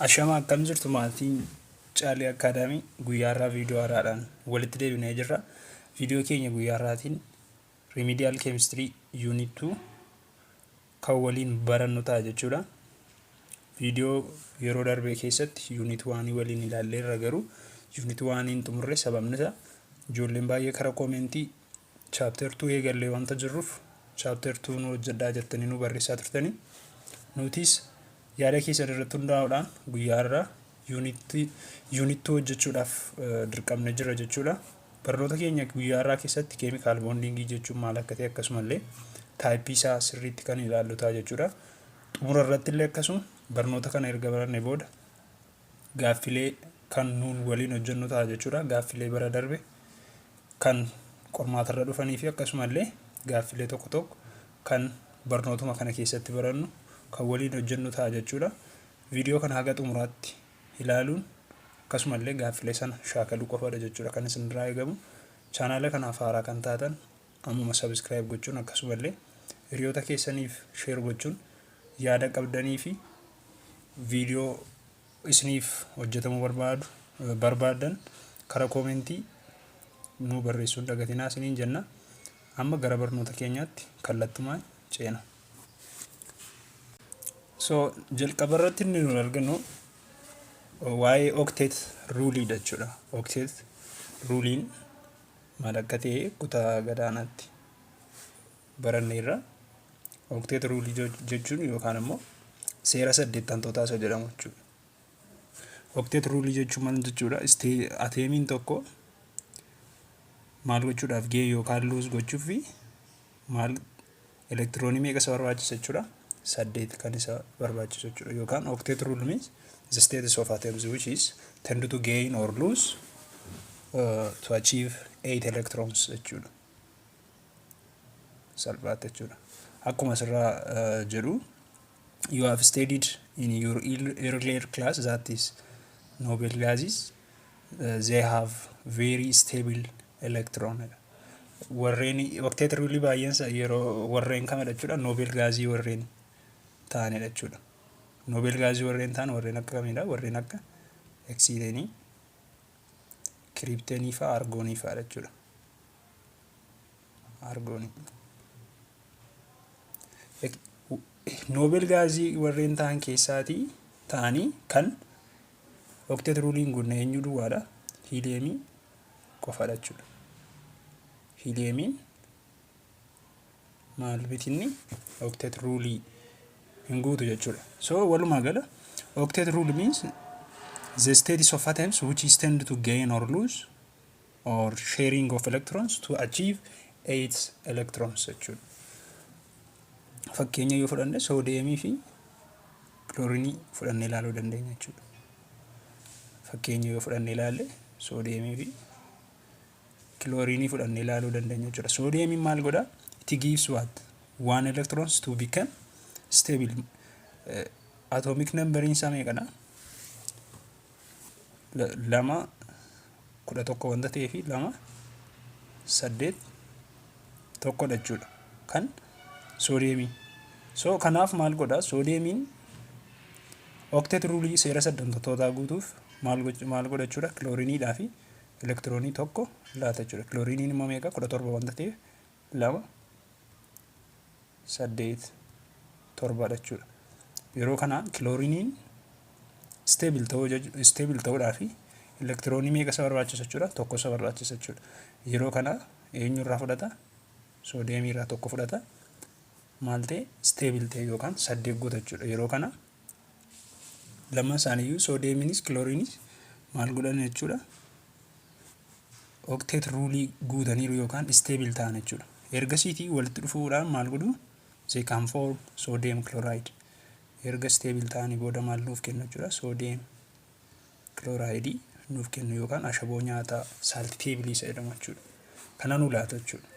Ashama, akkam jirtu maatiin Caalii Academy? Guyyaa har'aa viidiyoo haaraadhaan walitti deebinee jirra. Viidiyoo keenya guyyaa har'aatiin Remedial Chemistry Unit 2 kan waliin barannu ta'a jechuudha. Viidiyoo yeroo darbee keessatti Unit 1 waliin ilaalleerra, garuu Unit 1 hin xumurre. Sababni isaa ijoolleen baay'ee karaa koomentii chapter 2 eegallee wanta jirruuf chapter 2 nu hojjedhaa jettanii nu barreessaa turtanii. Nutis yaada keessan irratti hundaa'uudhaan guyyaa har'aa unit 2 hojjechuudhaaf dirqamne jira jechuudha. Barnoota keenya guyyaa har'aa keessatti chemical bondingii jechuun maal akka ta'e, akkasumallee typeii isaa sirriitti kan ilaallu ta'a jechuudha. Xumura irratti illee akkasuma barnoota kana erga baranne booda gaaffilee kan nuun waliin hojjennu ta'a jechuudha. Gaaffilee bara darbe kan qormaatarra dhufanii fi akkasumallee gaaffilee tokko tokko kan barnootuma kana keessatti barannu kan waliin hojjennu ta'a jechuudha. Viidiyoo kana haga xumuraatti ilaaluun akkasumallee gaaffilee sana shaakaluu qofaadha jechuudha kan isinirraa eegamu. Chaanaala kanaaf haaraa kan taatan ammuma subscribe gochuun, akkasumallee hiriyoota keessaniif share gochuun, yaada qabdanii fi viidiyoo isiniif hojjetamuu barbaadu barbaaddan karaa koomentii nu barreessuun dagatinaa isiniin jenna. Amma gara barnoota keenyaatti kallattumaan ceena. So jalqaba irratti inni nu arginu waa'ee octet ruleiidha jechuudha. Octet ruleiin maal akka ta'e kutaa gadaanaatti baranneerra. Octet ruleii jechuun yookaan immoo seera saddeettantootaa isa jedhamu jechuudha. Octet ruleii jechuun maal jechuudha? Atomiin tokko maal gochuudhaaf, gain yookaan lose gochuuf maal elektiroonii meeqa isa barbaachisa jechuudha? Saddeet kan isa barbaachisu jechuudha. Yookaan octet rule means the status of atoms which is tend to gain or lose to achieve eight electrons jechuudha. Salphaatti jechuudha. Akkuma asirraa jedhu, you have studied in your earlier class that is noble gases, they have very stable electron. Warreen octet rule baay'een yeroo warreen kamidha jechuudha? Noble gaasii warreen ta'anidha jechuudha. Noble gaasii warreen ta'an warreen akka kamidha? Warreen akka xenonii, kryptonii fa'a, argonii fa'adha jechuudha. Argonii. Noble gaasii warreen ta'an keessaatii ta'anii kan octet ruleiin guunne eenyu duwwaadha? Heliumii qofadha jechuudha. Heliumiin maal bitinni octet ruleii hin guutu jechuudha. So walumaa gala octet rule means the status of atoms which is tend to gain or lose or sharing of electrons to achieve eight electrons jechuudha. Fakkeenya yoo fudhanne, soodiyeemii fi kiloorinii fudhannee ilaaluu dandeenya jechuudha. Fakkeenya yoo fudhannee ilaalle, soodiyeemii fi kiloorinii fudhannee ilaaluu dandeenya jechuudha. Soodiyeemiin maal godhaa? It gives what? One electrons to become stable. Atomic numberiin isaa meeqadha? 2 11 wanta ta'ee fi 2 8 1dha jechuudha kan soodiyeemii. So kanaaf maal godhaa? Soodiyeemiin octet ruleii seera saddeettantootaa guutuuf maal godha jechuudha? Kilooriniidhaa fi elektiroonii tokko laata jechuudha. Kilooriniin immoo meeqa? 17 wanta ta'eef 2 8 7dha jechuudha. Yeroo kana kilooriniin stable ta'uudhaa fi elektiroonii meeqa isa barbaachisa jechuudha? Tokko isa barbaachisa jechuudha. Yeroo kana eenyurraa fudhata? Soodiyeemii irraa tokko fudhata. Maal ta'e? Stable ta'e yookaan saddeet goota jechuudha. Yeroo kana lamaan isaaniiyyuu, soodiyeemiinis kilooriinis, maal godhan jechuudha? Octet ruleii guutaniiru yookaan stable ta'an jechuudha. Ergasiitii walitti dhufuudhaan maal godhu? They can form sodium chloride. Erga stable ta'anii booda maal nuuf kennu jechuudha? Sodium chloride nuuf kennu yookaan ashaboo nyaataa, salt tableii isa jedhamu jechuudha. Kana nu laata jechuudha.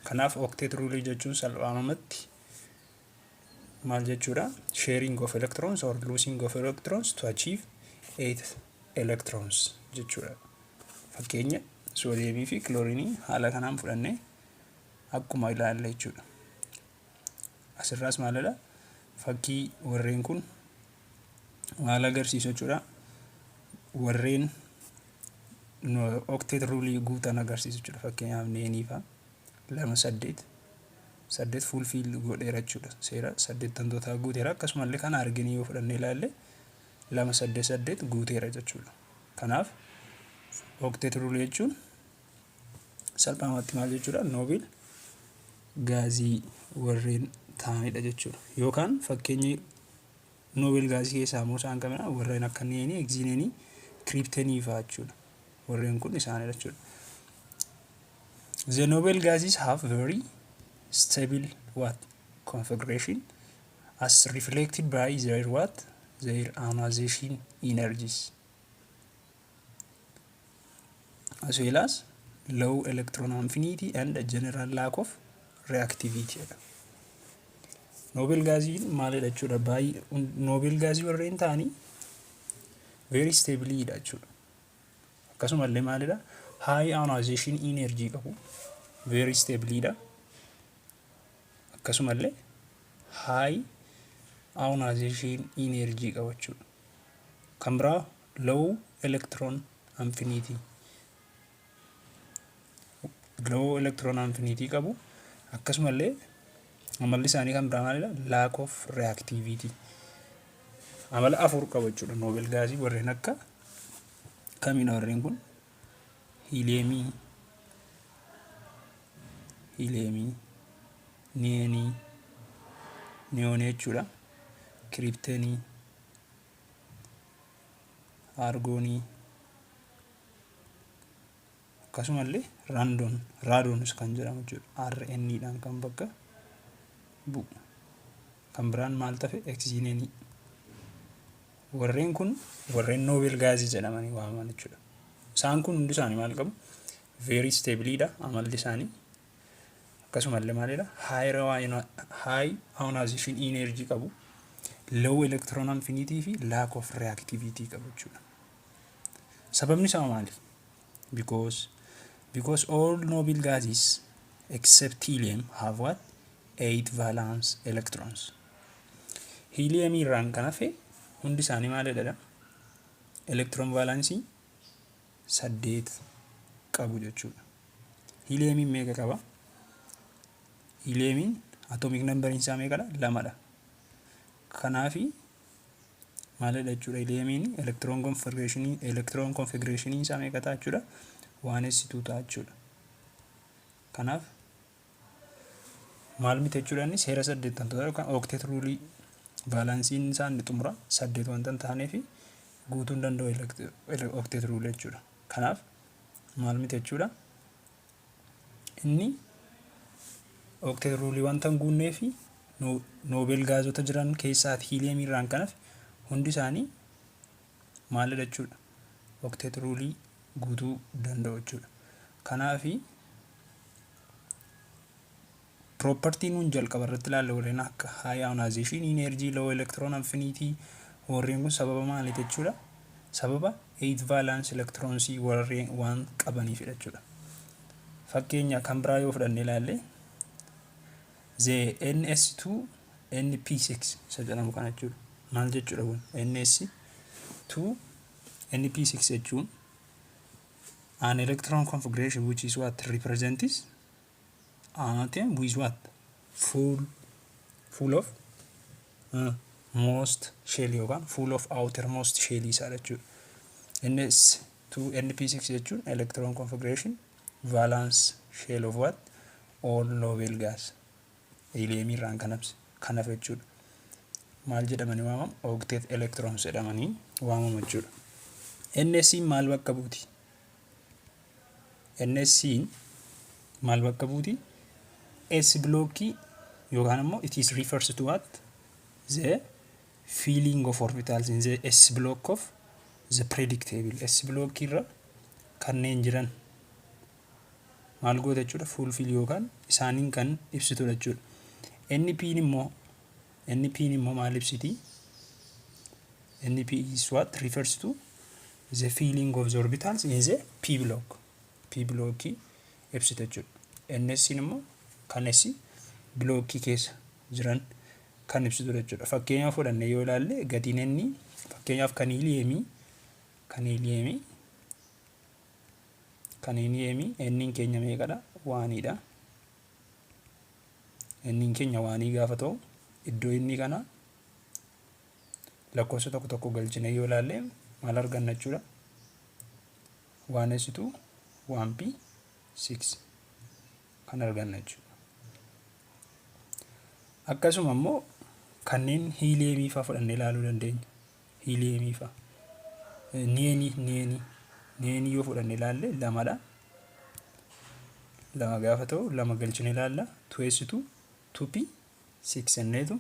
Kanaaf octet ruleii jechuun salphaamatti maal jechuudha? Sharing of electrons or losing of electrons to achieve eight electrons jechuudha. Fakkeenya soodiyeemii fi kiloorinii haala kanaan fudhannee akkuma ilaalle jechuudha. Asirraas maalidha? Fakkii warreen kun Maal agarsiisu jechuudha? Warreen octet rule guutan agarsiisu jechuudha. Fakkeenyaaf, neonii fa'a lama saddeet saddeet fulfill godheera jechuudha. Seera saddeettantootaa guuteera. Akkasumallee kan arginii yoo fudhannee ilaalle, lama saddeet saddeet guuteera jechuudha. Kanaaf octet rule jechuun salphaamatti maal jechuudha? Noble gasii warreen ta'anidha jechuudha. Yookaan fakkeenyi noble gasii keessaa immoo isaan kamidha? Warreen akka neonii, xenonii, kryptonii fa'aa jechuudha. Warreen kun isaanidha jechuudha. The noble gases have very stable what? Configuration, as reflected by their what? Their ionization energies, as well as low electron affinity and a general lack of reactivity jedha. Noble gasiin maalidha jechuudha? Baay'ee noble gasii warreen ta'anii very stable dha jechuudha. Akkasumallee maalidha? High ionization energy qabu. Very stable dha. Akkasumallee high ionization energy qaba jechuudha. Kan biraa low electron affinity. Low electron affinity qabu. Akkasumallee amalli isaanii kan biraa maalidha? Lack of reactivity. Amala afur qaba jechuudha. Noble gasii warreen akka kamiidha warreen kun? Heliumii, neonii, neonii jechuudha. Kryptonii, argonii, akkasumallee radon, radonis kan jedhamu jechuudha. RN dhaan kan bakka bu'u. Kan biraan maal tafe? Xenonii. Warreen kun warreen noble gasii jedhamanii waamaman jechuudha. Isaan kun hundi isaanii maal qabu? Very stableidha amalli isaanii. Akkasumallee maalidha? High ionization energy qabu. Low electron affinity fi lack of reactivity qabu jechuudha. Sababni isaa maali? Because all noble gases except helium have what? Eight valence electrons. Helium irraan kan hafe hundi isaanii maalidha? Electron valence saddeet qabu jechuudha. Heliumiin meeqa qaba? Heliumiin atomic numberiin isaa meeqadha? Lamadha. Kanaafi maalidha jechuudha? Heliumiin electron configuration isaa meeqa ta'a jechuudha? 1s2 ta'a jechuudha. Kanaaf maal miti jechuudha? Inni seera saddeettamtoota yookaan octet rule valenceiin isaa inni xumura saddeet wanta hin taaneef guutuu hin danda'u octet rule jechuudha. Kanaaf maal miti jechuudha? Inni octet rule wanta hin guunnee fi noble gasota jiran keessaa heliumii irraan kan hafe hundi isaanii maalidha jechuudha? Octet rule guutuu danda'u jechuudha. Kanaafi property nuun jalqaba irratti ilaalle, warreen akka high ionization energy, low electron affinity, warreen kun sababa maaliiti jechuudha? Sababa 8 valence electrons warreen waan qabaniifidha jechuudha. Fakkeenya kan biraa yoo fudhanne ilaalle, the NS2 NP6 isa jedhamu kana jechuudha. Maal jechuudha kun? NS2 NP6 jechuun an electron configuration which is what? Represents an atom with what? Full of most shell yookaan full of outermost shell isaa jechuudha. NS2 NP6 jechuun electron configuration valence shell of what? All noble gas. Helium irraan kan hafe jechuudha. Maal jedhamanii waamamu? Octet electrons jedhamanii waamamu jechuudha. NS maal bakka buuti? NS maal bakka buuti? S blockii yookaan immoo it is refers to what? The filling of orbitals in the S block of the periodic table. S block irra kanneen jiran maal goota jechuudha? Fulfill yookaan isaaniin kan ibsitudha jechuudha. NP immoo maal ibsiti? NP is what? Refers to the filling of the orbitals in the P block. P block ibsita jechuudha. NS immoo kan S blockii keessa jiran kan ibsitudha jechuudha. Fakkeenyaaf fudhannee yoo ilaalle, gatiin inni Fakkeenyaaf kan heliumii N'n keenya meeqadha? Oneiidha. N'n keenya oneii gaafa ta'u, iddoo inni kana lakkoofsa tokko tokko galchine yoo ilaalle maal arganna jechuudha? 1s2 1p6 kan arganna jechuudha. Akkasuma immoo kanneen heliumii fa'aa fudhannee ilaaluu dandeenya. Heliumii fa'aa. Neonii yoo fudhannee ilaalle lamadha. Lama gaafa ta'u, lama galchine ilaalla, 2s2 2p6 jenneetu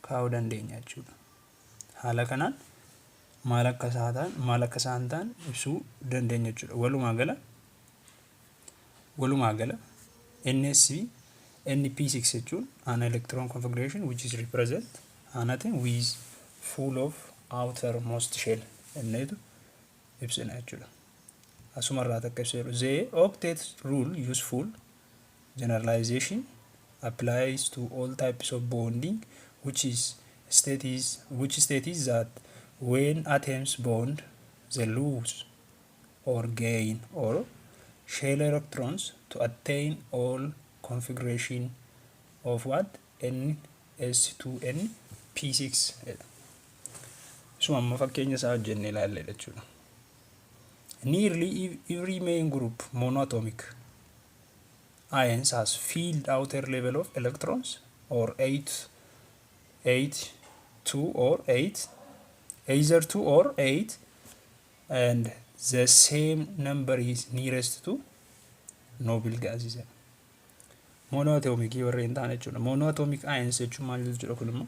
kaa'uu dandeenya jechuudha. Haala kanaan maal akka isaan ta'an ibsuu dandeenya jechuudha. Walumaa gala NS NP6 jechuun an electron configuration which is represent an atom with full of outermost shell jenneetu ibsina jechuudha. Asumarraa takka ibseeru. The octet rule useful generalization applies to all types of bonding, which state is that when atoms bond, they lose or gain or share electrons to attain all configuration of what ns2n p6 jedha. Isuma amma fakkeenya isaa hojjennee ilaalle jechuudha. Nearly every main group monoatomic ions has filled outer level of electrons or 8 8 2 or 8, either 2 or 8, and the same number is nearest to noble gases. Monoatomic warreen ta'an jechuudha. Monoatomic ions jechuun maal jechuudha kun immoo?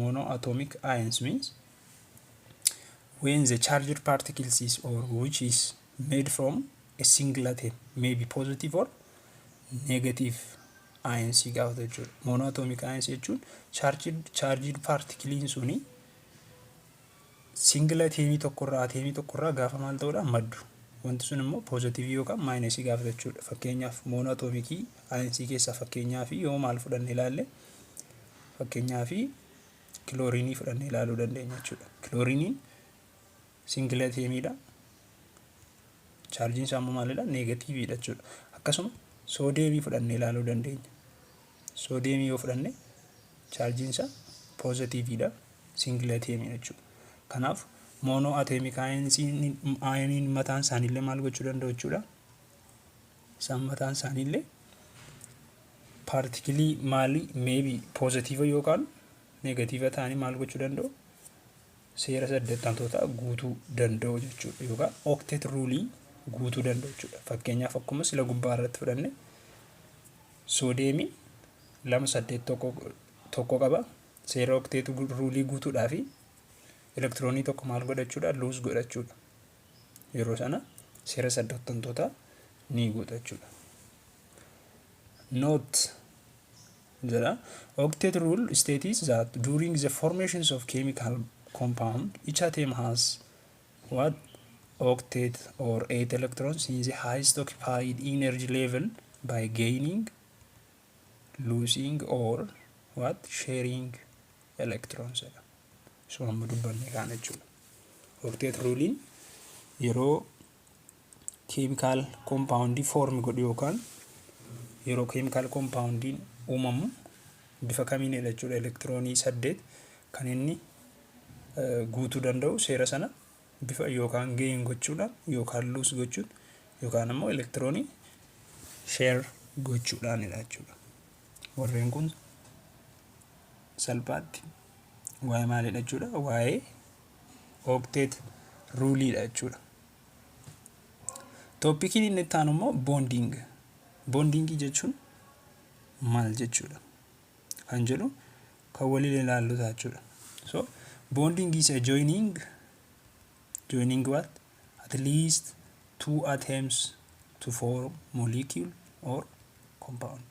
Monoatomic ions means when the charged particles is or which is made from a single atom, may be positive or negative ions gaafata jechuudha. Monoatomic ions jechuun charged particles suni single atomii tokkorraa gaafa maal ta'uudha maddu. Wanti sun immoo positiveii yookaan minusii gaafata jechuudha. Fakkeenyaaf monoatomicii ionsii keessaa fakkeenyaaf yoo maal fudhanne ilaalle, fakkeenyaaf chlorineii fudhannee ilaaluu dandeenya jechuudha. Chlorineiin single atomiidha. Chargeiin isaa immoo maalidha? Negativeiidha jechuudha. Akkasuma sodiumii fudhannee ilaaluu dandeenya. Sodiumii yoo fudhanne chargeiin isaa positiveiidha. Single atomii jechuudha. Kanaaf monoatomic ioniin mataan isaaniillee maal gochuu danda'u jechuudha? Isaan mataan isaaniillee particleii maalii, maybe positive yookaan negative ta'anii maal gochuu danda'u? Seera saddeettamtootaa guutuu danda'u jechuudha yookaan octet ruleii guutuu danda'u jechuudha. Fakkeenyaaf akkuma sila gubbaa irratti fudhanne, sodiumii 2 8 1 1 qaba. Seera octet ruleii guutuudhaa fi elektiroonii tokko maal godhachuudha? Lose godhachuudha. Yeroo sana seera saddeettamtootaa ni guuta jechuudha. Note jedha: octet rule states that during the formations of chemical compound, each atom has what octet or 8 electrons in the highest occupied energy level by gaining, losing or what sharing electrons jedha. So amma dubbanne kaan jechuudha. Octet ruleiin yeroo chemical compoundii form godhu yookaan yeroo chemical compoundiin uumamu bifa kamiinidha jechuudha? Elektiroonii saddeet kan inni guutuu danda'u seera sana bifa yookaan gain gochuudhaan yookaan lose gochuun yookaan immoo elektiroonii share gochuudhaanidha jechuudha. Warreen kun salphaatti waa'ee maalidha jechuudha? Waa'ee octet ruleiidha jechuudha. Topiciin inni itti aanu immoo bonding. Bondingii jechuun maal jechuudha kan jedhu kan waliin ilaallu ta'a jechuudha. So bonding is a joining what at least two atoms to form molecule or compound.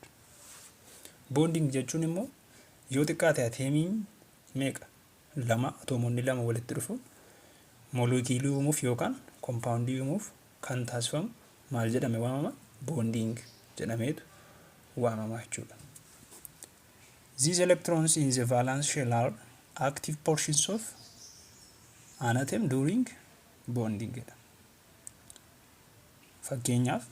Bonding jechuun immoo yoo xiqqaate atomiin meeqa, lama, atoomonni lama walitti dhufuun moleculeii uumuuf yookaan compoundii uumuuf kan taasifamu maal jedhame waamama? Bonding jedhameetu waamama jechuudha. These electrons in the valence shell are Active portions of an atom during bonding jedha. Fakkeenyaaf,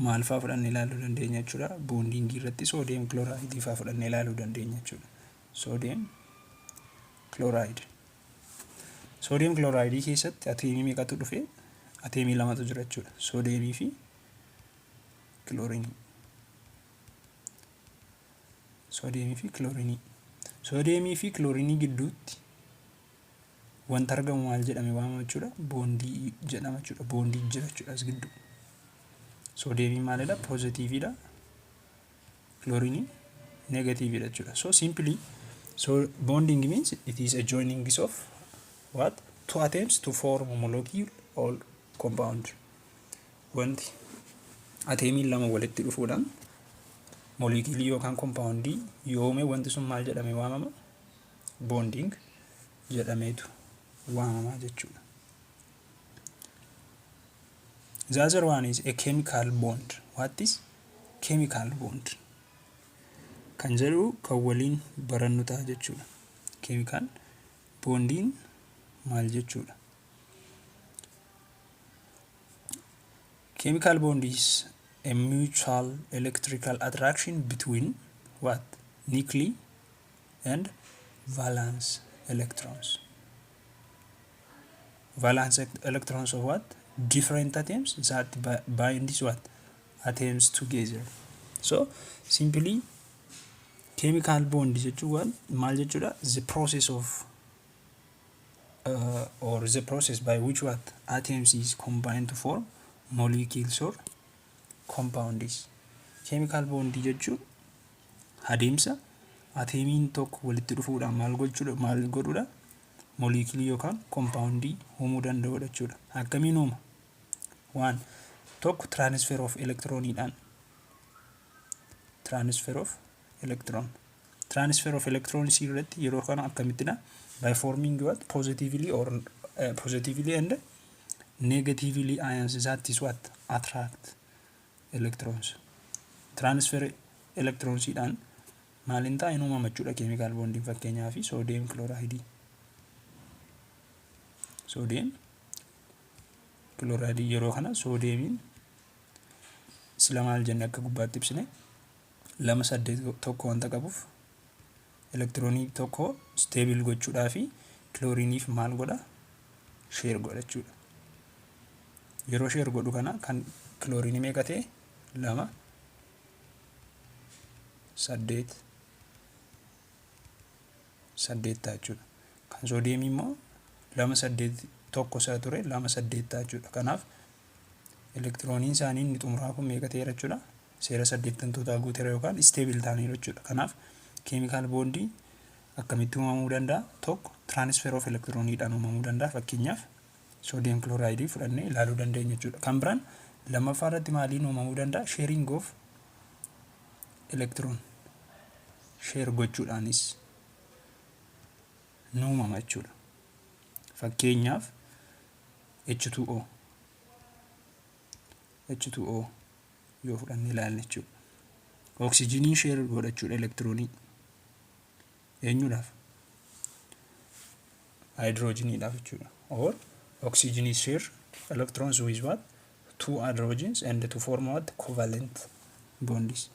maal fa'aa fudhannee ilaaluu dandeenya jechuudha? Bondingii irratti sodium chlorideii fa'aa fudhannee ilaaluu dandeenya jechuudha. Sodium chloride. Sodium chlorideii keessatti ateemii meeqatu dhufe? Ateemii lamatu jira jechuudha. Soodiyeemii fi kiloorinii. Soodiyeemii fi kiloorinii. Soodiyeemii fi kiloorinii gidduutti wanta argamu maal jedhame waamama jechuudha? Bondii jedhama jechuudha. Bondii jira jechuudha as gidduu. Soodiyeemiin maalidha? Positiveiidha. Kilooriiniin negativeiidha jechuudha. So simply, so bonding means it is a joining of what? Two atoms to form a molecule or compound. Wanti ateemiin lama walitti dhufuudhaan molekiilii yookaan compoundii yoome, wanti sun maal jedhame waamama? Bonding jedhameetu waamama jechuudha. The other one is a chemical bond. What is chemical bond? Kan jedhu kan waliin barannu ta'a jechuudha. Chemical bondiin maal jechuudha? Chemical bond is a mutual electrical attraction between what? Nuclei and valence electrons. Valence electrons of what? Different atoms that bind this what? Atoms together. So simply, chemical bond jechuun waan maal jechuudha? The process of or the process by which what? Atoms is combined to form molecules or compounds. Chemical bond jechuun adeemsa ateemiin tokko walitti dhufuudhaan maal gochuudha, maal godhuudha, molekiilii yookaan compoundii uumuu danda'udha jechuudha. Akkamiin uuma? Waan tokko transfer of electroniidhaan. Transfer of electron. Transfer of electrons irratti yeroo kana akkamittidha? By forming what? Positively or positively and negatively ions that is what? Attract electrons. Transfer electronsiidhaan maaliin ta'a? Hin uumama jechuudha chemical bondiin. Fakkeenyaa fi sodium chlorideii. Sodium chlorideii yeroo kana soodiyeemiin sila maal jenne? Akka gubbaatti ibsine, 2 8 1 wanta qabuuf elektiroonii tokko stable gochuudhaa fi kilooriiniif maal godha? Share godha jechuudha. Yeroo share godhu kana kan kilooriinii meeqa ta'e? 2 8 8 ta'a jechuudha. Kan soodiyeemii immoo 2 8 1 isa ture, 2 8 ta'a jechuudha. Kanaaf elektirooniin isaanii inni xumuraa kun meeqa ta'eera jechuudha? Seera saddeettantootaa guuteera yookaan stable ta'aniiru jechuudha. Kanaaf chemical bondii akkamitti uumamuu danda'a? Tokko, transfer of elektirooniidhaan uumamuu danda'a. Fakkeenyaaf, sodium chlorideii fudhannee ilaaluu dandeenya jechuudha. Kan biraan lammaffaa irratti maaliin uumamuu danda'a? Sharing of electron, share gochuudhaanis ni uumama jechuudha. Fakkeenyaaf, H2O, H2O yoo fudhannee ilaalle jechuudha. Oksijiniin share godhachuudha elektiroonii eenyuudhaaf? Haayidroojiniidhaaf jechuudha. Or oxygen share electrons with what? Two hydrogens and to form what? Covalent bonds.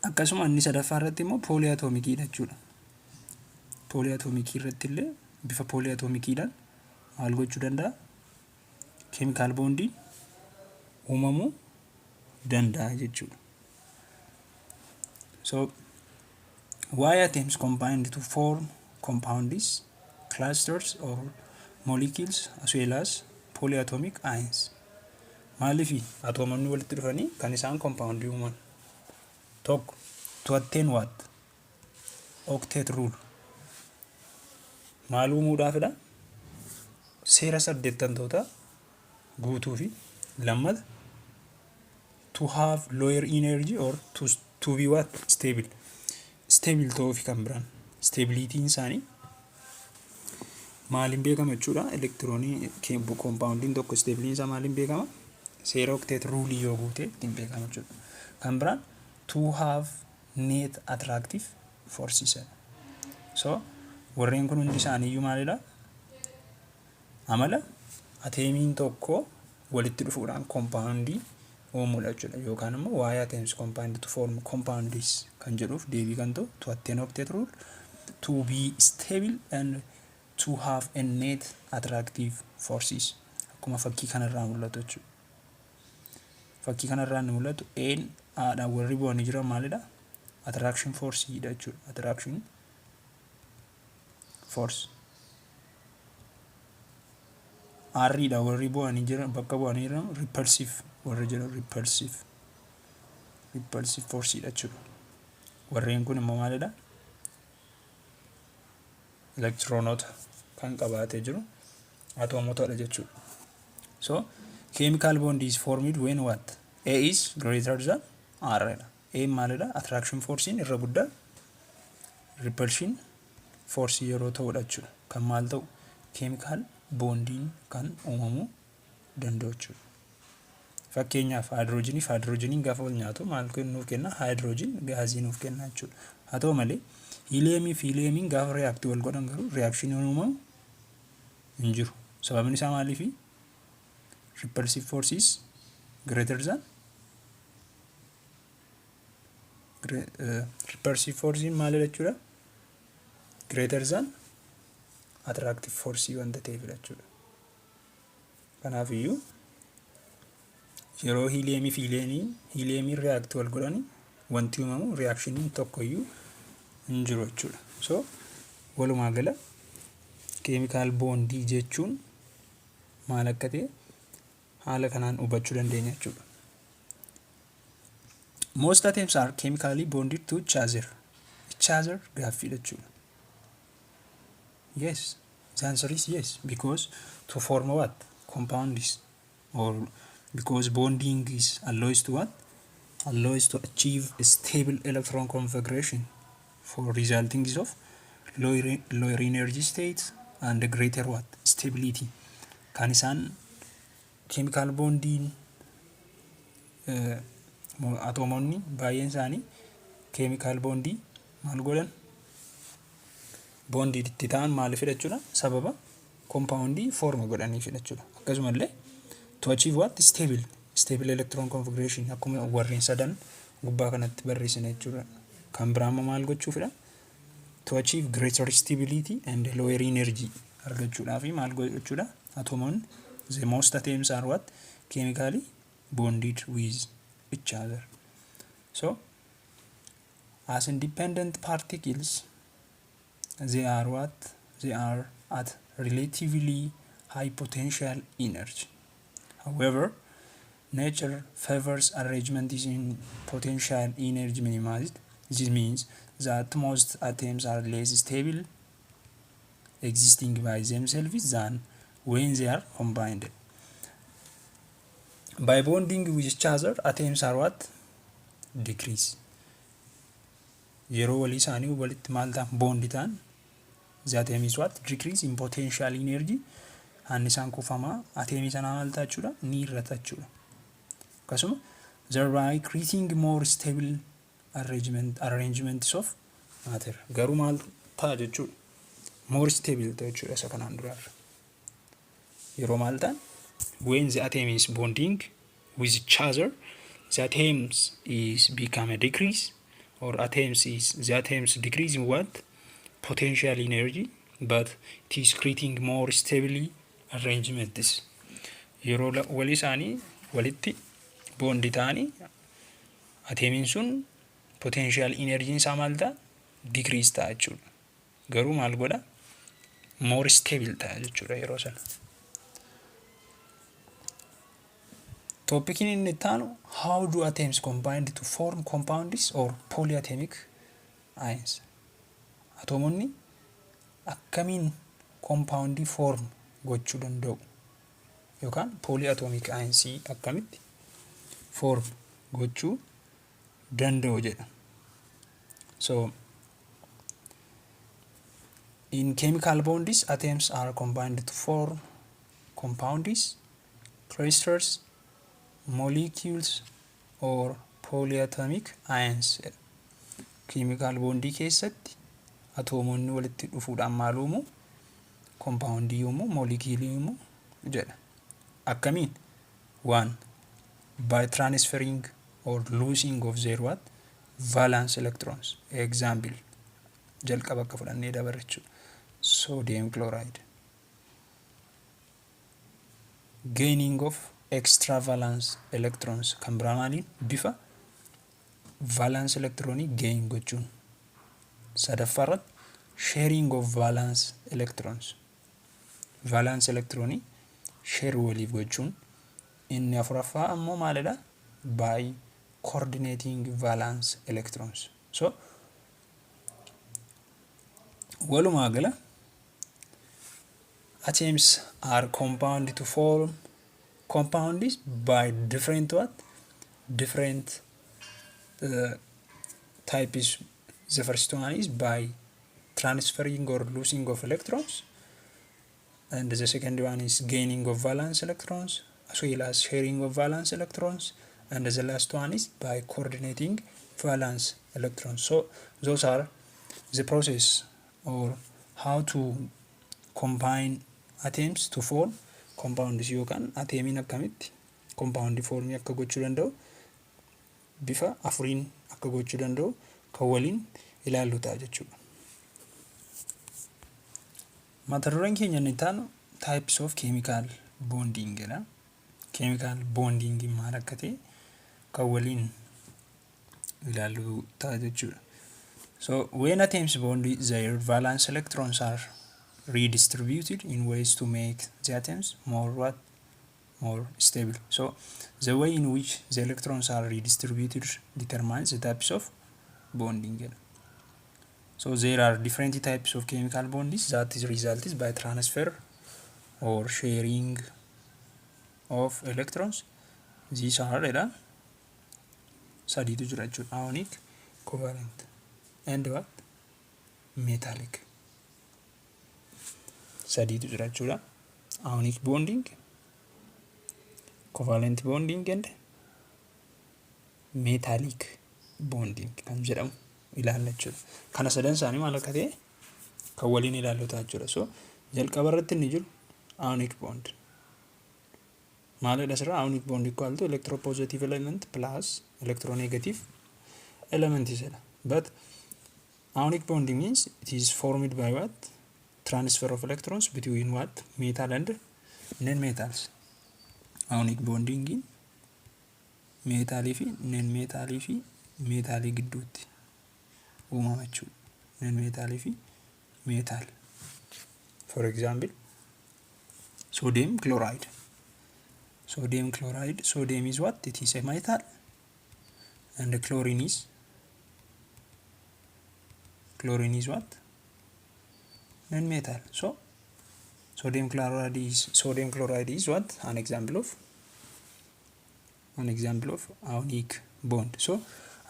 Akkasuma inni sadaffaa irratti immoo polyatomicidha jechuudha. Polyatomicii irratti illee bifa polyatomiciidhaan maal gochuu danda'a? Chemical bondiin uumamuu danda'a jechuudha. So why atoms combined to form compounds, clusters or molecules as well as polyatomic ions? Maaliif atoomonni walitti dhufanii kan isaan compoundii uuman? Tokko, to attain what? Octet rule. Maal uumuudhaafidha? Seera saddeettamtoota guutuu fi lammata to have lower energy or to be what? Stable. Stable ta'uu fi kan biraan stabilityn isaanii maaliin beekama jechuudha? Elektiroonii compoundiin tokko stabilityn isaa maaliin beekama? Seera octet ruleii yoo guute ittiin beekama jechuudha. Kan biraan to have net attractive forces. So warreen kun hundi isaaniiyyuu maalidha? Amala ateemiin tokko walitti dhufuudhaan compoundii uumuudha jechuudha. Yookaan immoo why atoms combined to form compounds kan jedhuuf deebii kan ta'u to attain octet rule, to be stable and to have a net attractive forces, akkuma fakkii kanarraa mul'atu jechuudha. Fakkii kanarraa inni mul'atu een aadhaan warri bu'anii jiran maalidha? Attraction force dha jechuudha. Attraction force. R'dha warri bu'anii jiran, bakka bu'anii jiran repulsive warri jiran repulsive force dha jechuudha. Warreen kun immoo maalidha? Elektiroonota kan qabaatee jiru atoomotadha jechuudha. So chemical bond is formed when what? A is greater than R dha. A maalidha? Attraction forcein irra guddaa repulsion force yeroo ta'udha jechuudha. Kan maal ta'u? Chemical bondiin kan uumamuu danda'u jechuudha. Fakkeenyaaf, haayidroojinii fi haayidroojiniin gaafa wal nyaatu maal nuuf kenna? Haayidroojin gaazii nuuf kenna jechuudha. Haa ta'u malee, hiiliyeemii fi hiiliyeemiin gaafa react wal godhan garuu reactioniin uumamu hin jiru. Sababni isaa maaliifi? Repulsive forces greater than repulsive force maalidha jechuudha? Greater than attractive force wanta ta'eefidha jechuudha. Kanaaf iyyuu yeroo hiiliyeemii fi hiiliyeemiin react wal godhani wanti uumamu reactioniin tokko iyyuu hin jiru jechuudha. So walumaa gala chemical bondii jechuun maal akka ta'e haala kanaan hubachuu dandeenya jechuudha. Most atoms are chemically bonded to each other. Each other gaaffiidha jechuudha. Yes, the answer is yes, because to form what? Compounds, or because bonding is allows to what? Allows to achieve a stable electron configuration for resulting is of lower energy state and greater what? Stability. Kan isaan chemical bondiin atoomonni baay'een isaanii chemical bondii maal godhan, bondii itti ta'an maaliifidha jechuudha? Sababa compoundii form godhaniifidha jechuudha. Akkasumallee to achieve what? Stable electron configuration, akkuma warreen sadan gubbaa kanatti barreessine jechuudha. Kan biraa immoo maal gochuufidha? To achieve greater stability and lower energy argachuudhaaf maal gochuudha? Atomoonni, the most atoms are what? Chemically bonded with each other. So as independent particles, they are what? They are at relatively high potential energy. However, nature favors arrangement is in potential energy minimized. This means that most atoms are less stable existing by themselves than when they are combined. By bonding with each other, atoms are what? Decrease. Yeroo walii isaanii walitti maal ta'an, bond ta'an, the atom is what? Decrease in potential energy. Annisaan kuufamaa ateemii sanaa maal ta'a jechuudha? Ni hir'ata jechuudha. Akkasuma thereby creating more stable arrangements of matter. Garuu maal ta'a jechuudha? More stable ta'a jechuudha isa kanaan duraarra. Yeroo maal ta'an, when the atom is bonding with each other, the atoms is become a decrease, or atoms is the atoms decrease in what? Potential energy, but it is creating more stably arrangements. Yeroo walii isaanii walitti bond ta'anii ateemiin sun potential energy isaa maal ta'a? Decrease ta'a jechuudha. Garuu maal godha? More stable ta'a jechuudha yeroo sana. Topiciin inni itti aanu how do atoms combine to form compounds or polyatomic ions? Atoomonni akkamiin compoundii form gochuu danda'u yookaan polyatomic ions akkamitti form gochuu danda'u jedha. So in chemical bonds, atoms are combined to form compounds, clusters, molecules or polyatomic ions. Chemical bondii keessatti Atoomoonni walitti dhufuudhaan maal uumu? Compoundii uumu, moleculeii uumu jedha. Akkamiin? One, by transferring or losing of their what? Valence electrons. Example, jalqaba akka fudhannee dabarre jechuudha. Sodium chloride. Gaining of extra valence electrons kan biraa maaliin? Bifa valence electronii gain gochuun. Sadaffaa irratti sharing of valence electrons. Valence electronii share waliif gochuun. Inni afuraffaa ammoo maalidha? By coordinating valence electrons. So walumaa gala atoms are compound to form compounds by different what? Different types. The first one is by transferring or losing of electrons, and the second one is gaining of valence electrons as well as sharing of valence electrons, and the last one is by coordinating valence electrons. So those are the process or how to combine atoms to form compounds, yookaan atomiin akkamitti compound formii akka gochuu danda'u, bifa afuriin akka gochuu danda'u kan waliin ilaallu ta'a jechuudha. Mata dureen keenya inni itti aanu types of chemical bonding jedha. Chemical bonding maal akka ta'e kan waliin ilaallu ta'a jechuudha. So when atoms bond, their valence electrons are redistributed in ways to make the atoms more what? More stable. So the way in which the electrons are redistributed determines the types of bonding. So there are different types of chemical bonds that is resulted by transfer or sharing of electrons. These are jedha, sadiitu jira jechuudha. Ionic, covalent and what? Metallic. Sadiitu jira jechuudha. Ionic bonding, covalent bonding and metallic bonding kan jedhamu ilaalla jechuudha. Kana sadan isaanii maal akka ta'e kan waliin ilaallu ta'a jechuudha. So jalqaba irratti inni jiru ionic bond. Maalidha asirraa? Ionic bond equal to electropositive element plus electronegative element jedha. But ionic bond means it is formed by what? Transfer of electrons between what? Metal and non-metals. Ionic bonding metalii fi non-metalii fi metalii gidduutti uumama jechuudha. Non-metalii fi metal. For example, sodium chloride. Sodium chloride, sodium is what? It is a metal. And the chlorine is what? Non-metal. So sodium chloride is what? An example of ionic bond. So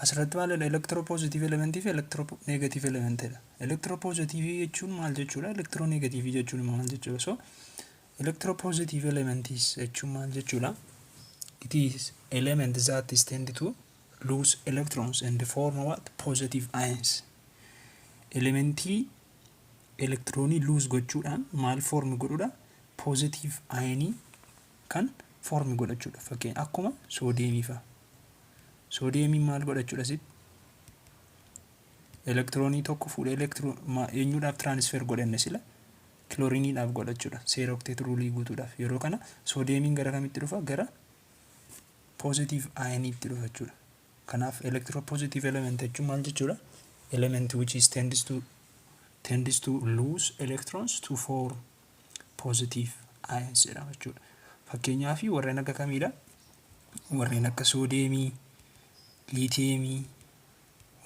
asirratti maalidha? Electropositive elementii fi electronegative elementidha. Electropositive jechuun maal jechuudha? Electronegative jechuun maal jechuudha? So electropositive elements jechuun maal jechuudha? It is element that is tend to lose electrons and form what? Positive ions. Elementii elektiroonii lose gochuudhaan maal form godhudha? Positive ionii kan form godhachuudha. Fakkeenya akkuma soodiyeemii fa'a. Soodiyeemiin maal godhachuudha asitti? Elektiroonii tokko fuudhee eenyuudhaaf transfer godhanne sila? Kilooriiniidhaaf godhachuudha. Seera octet ruleii guutuudhaaf. Yeroo kana soodiyeemiin gara kamitti dhufa? Gara positive ioniitti dhufa jechuudha. Kanaaf electropositive element jechuun maal jechuudha? Element which is tends to lose electrons to form positive ions jedhama jechuudha. Fakkeenyaaf warreen akka kamiidha? Warreen akka soodiyeemii, liitiyeemii,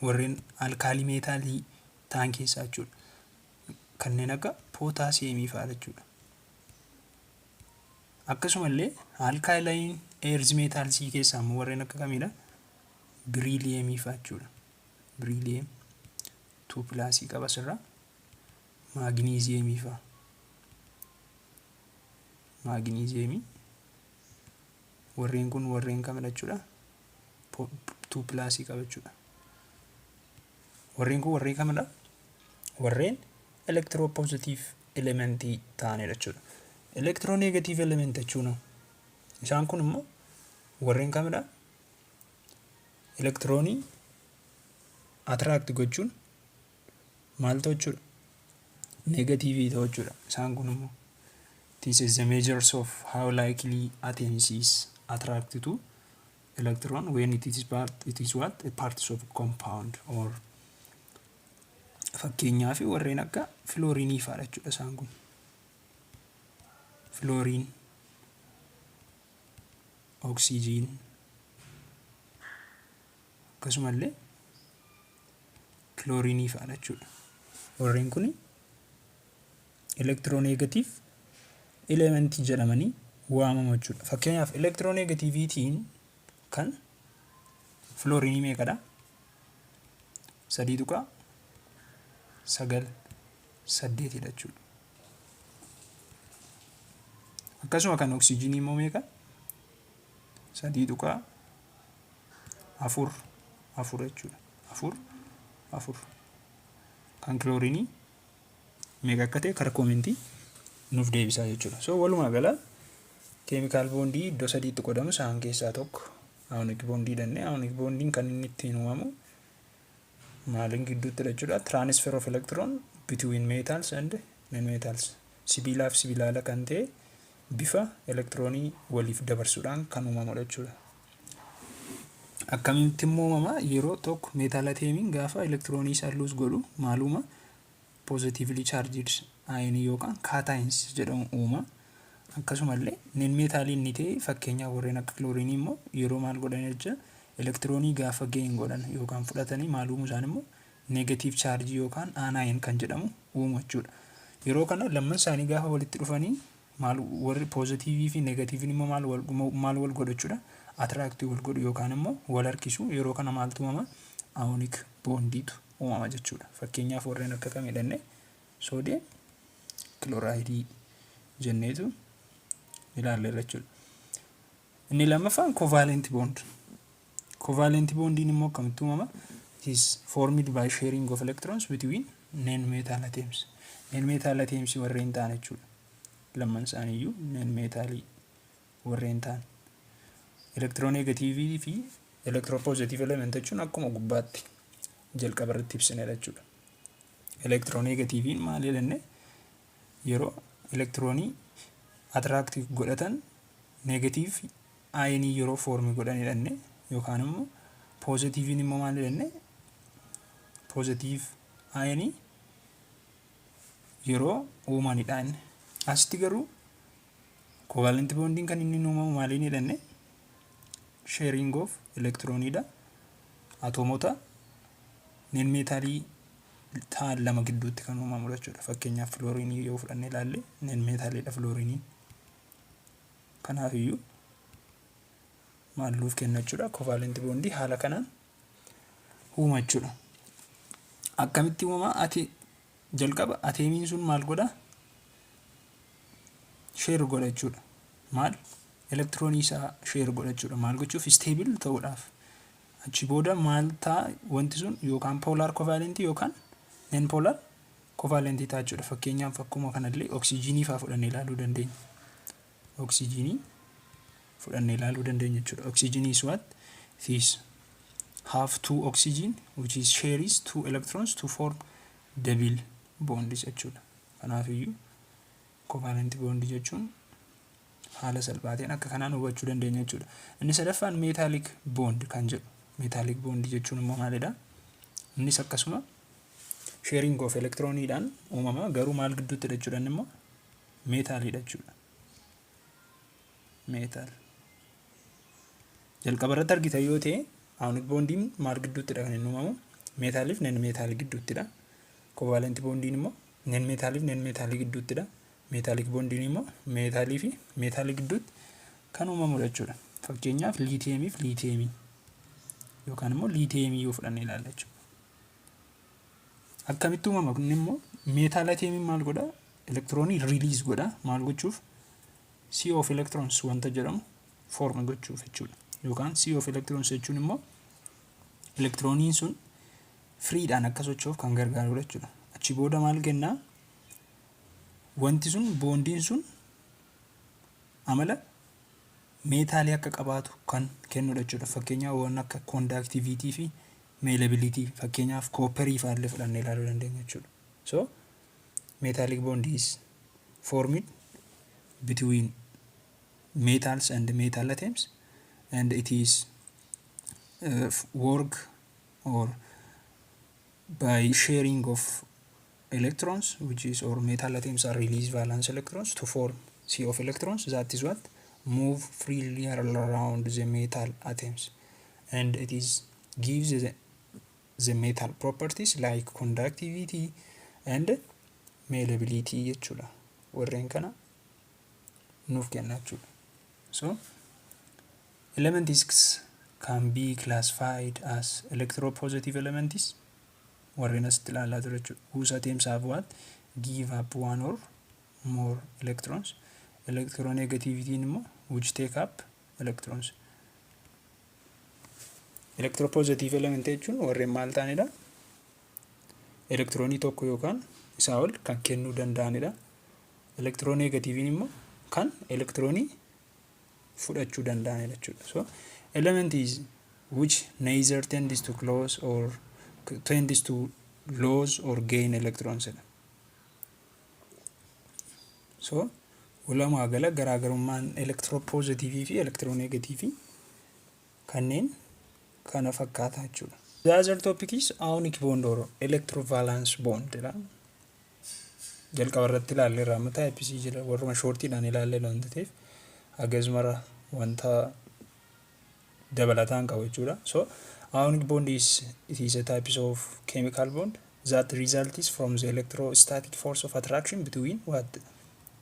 warreen alkali metalii ta'an keessaa jechuudha. Kanneen akka pootaasiyeemii fa'aa jechuudha. Akkasumallee alkaline earth metalsii keessaa immoo warreen akka kamiidha? Biriiliyeemii fa'aa jechuudha. Beryllium 2 plusii qaba asirraa. Maagniiziyeemii fa'aa. Maagniiziyeemii warreen kun warreen kamidha jechuudha? 2 plusii qaba jechuudha. Warreen kun warreen kamidha? Warreen electropositive elementii ta'anidha jechuudha. Electronegative element jechuun isaan kun immoo warreen kamidha? Elektiroonii attract gochuun maal ta'u jechuudha? Negatiivii ta'u jechuudha. Isaan kun immoo this is the measures of how likely atoms is attracted to electron when it is what, a part of compound or fakkeenyaaf warreen akka filoorinii fa'aadha jechuudha isaan kun. Fluorine, oksijiin, akkasumallee kiloorinii fa'aadha jechuudha. Warreen kun electronegative elementii jedhamanii waamamu jechuudha. Fakkeenyaaf electronegativityn kan filoorinii meeqadha? 3.98dha jechuudha. Akkasuma kan oksijiinii immoo meeqa? 3.44 jechuudha. 44. Kan kiloorinii meeqa akka ta'e karaa koomentii nuuf deebisaa jechuudha. So walumaa gala chemical bondii iddoo sadiitti qodamu isaan keessaa tokko ionic bondii jennee, ionic bondiin kan inni ittiin uumamu maaliin gidduutti jechuudha? Transfer of electron between metals and non metals, sibiilaa fi sibiilaala kan ta'e bifa elektiroonii waliif dabarsuudhaan kan uumamudha jechuudha. Akkamitti immoo uumama? Yeroo tokko metal atomiin gaafa elektiroonii isaa lose godhu maal uuma? Positively charged ionii yookaan cations jedhamu uuma. Akkasumallee non metalii inni ta'e, fakkeenyaaf warreen akka kiloorinii immoo yeroo maal godhan jecha, elektiroonii gaafa gain godhan yookaan fudhatanii maal uumuu isaan immoo negative chargeii yookaan anion kan jedhamu uumu jechuudha. Yeroo kana lamman isaanii gaafa walitti dhufanii maal, warri poozitiivii fi negatiiviin immoo maal wal godhu jechuudha? Attractii wal godhu yookaan immoo wal harkisu. Yeroo kana maaltu uumama? Ionic bondiitu uumama jechuudha. Fakkeenyaaf warreen akka kamii jennee, sodium chlorideii jenneetu ilaalleerra jechuudha. Inni lammaffaan covalent bond. Covalent bondiin immoo akkamitti uumama? It is formed by sharing of electrons between non-metal atoms. Non-metal atoms warreen ta'an jechuudha. Lamman isaaniiyyuu non-metalii warreen ta'an. Electronegativii fi electropositive element jechuun akkuma gubbaatti jalqaba irratti ibsinedha jechuudha. Electronegativiin maal jenne? Yeroo elektiroonii attract godhatan negative ionii yeroo form godhan jedhanne, yookaan immoo poozitiiviin immoo maal jenne? Positive ionii yeroo uumanidha inni. Asitti garuu covalent bondiin kan inni uumamu maaliin jedhanne? Sharing of elektirooniidha. Atoomota non metalii ta'an lama gidduutti kan uumamudha jechuudha. Fakkeenyaaf filoorinii yoo fudhannee ilaalle non metaliidha filooriniin. Kanaaf iyyuu maal nuuf kenna jechuudha? Covalent bondii haala kanaan uuma jechuudha. Akkamitti uumama? Ati jalqaba atomiin sun maal godha? Share godha jechuudha. Maal? Elektiroonii isaa share godha jechuudha. Maal gochuuf? Stable ta'uudhaaf. Achi booda maal ta'a wanti sun? Yookaan polar covalentii yookaan non polar covalentii ta'a jechuudha. Fakkeenyaaf akkuma kanallee oksijiinii fa'aa fudhannee ilaaluu dandeenya. Oksijiinii fudhannee ilaaluu dandeenya jechuudha. Oksijiinii is what? This have two oxygen which is shares two electrons to form double bonds jechuudha. Kanaafiyyuu covalent bond jechuun haala salphaatiin akka kanaan hubachuu dandeenya jechuudha. Inni sadaffaan metallic bond kan jedhu. Metallic bond jechuun immoo maalidha? Innis akkasuma sharing of electroniidhaan uumama, garuu maal gidduutti jechuudha? Inni immoo meetaaliidha jechuudha. Metal. Jalqaba irratti argitan yoo ta'e ionic bondiin maal gidduuttidha kan inni uumamu? Meetaaliif non metalii gidduuttidha. Covalent bondiin immoo non meetaaliif non metalii gidduuttidha. Metallic bondiin immoo meetaalii fi meetaalii gidduutti kan uumamudha jechuudha. Fakkeenyaaf liitiyeemii fi liitiyeemii yookaan immoo liitiyeemii yoo fudhanne ilaalla jechuudha. Akkamitti uumama kun immoo? Metal atomiin maal godhaa? Elektiroonii release godha. Maal gochuuf? Sea of electrons wanta jedhamu form gochuuf jechuudha. Yookaan sea of electrons jechuun immoo elektirooniin sun freedhaan akka socho'uuf kan gargaarudha jechuudha. Achi booda maal ta'a? Elektirooniin sun Achi booda maal kennaa? Wanti sun, bondiin sun, amala meetaalii akka qabaatu kan kennudha jechuudha. Fakkeenyaaf, waan akka conductivity fi malleability, fakkeenyaaf copperii fa'aallee fudhannee ilaaluu dandeenya jechuudha. So metallic bond is formed between metals and metal atoms, and it is work or by sharing of electrons, which is or metal atoms are release valence electrons to form sea of electrons that is what move freely around the metal atoms, and it is gives the metal properties like conductivity and malleability jechuudha. Warreen kana nuuf kenna jechuudha. So elements can be classified as electropositive elements, warreen asitti ilaalaa ture jechuudha, whose atoms have what give up one or more electrons. Electronegativity immoo which take up electrons. Electropositive element jechuun warreen maal ta'anidha? Elektiroonii tokko yookaan isaa ol kan kennuu danda'anidha. Electronegativeiin immoo kan elektiroonii fudhachuu danda'anidha jechuudha. So element is which neither tends to close or tends to lose or gain electrons jedha. So walumaa gala garaagarummaan electropositiveii fi electronegativeii kanneen kana fakkaata jechuudha. The other topic is ionic bond or electrovalence bond jedha. Jalqaba irratti ilaalleerra, amma typesii jira warruma shortiidhaan ilaallee wanta ta'eef hagas mara wanta dabalataan qabu jechuudha. So ionic bond is it is a type of chemical bond that results from the electrostatic force of attraction between what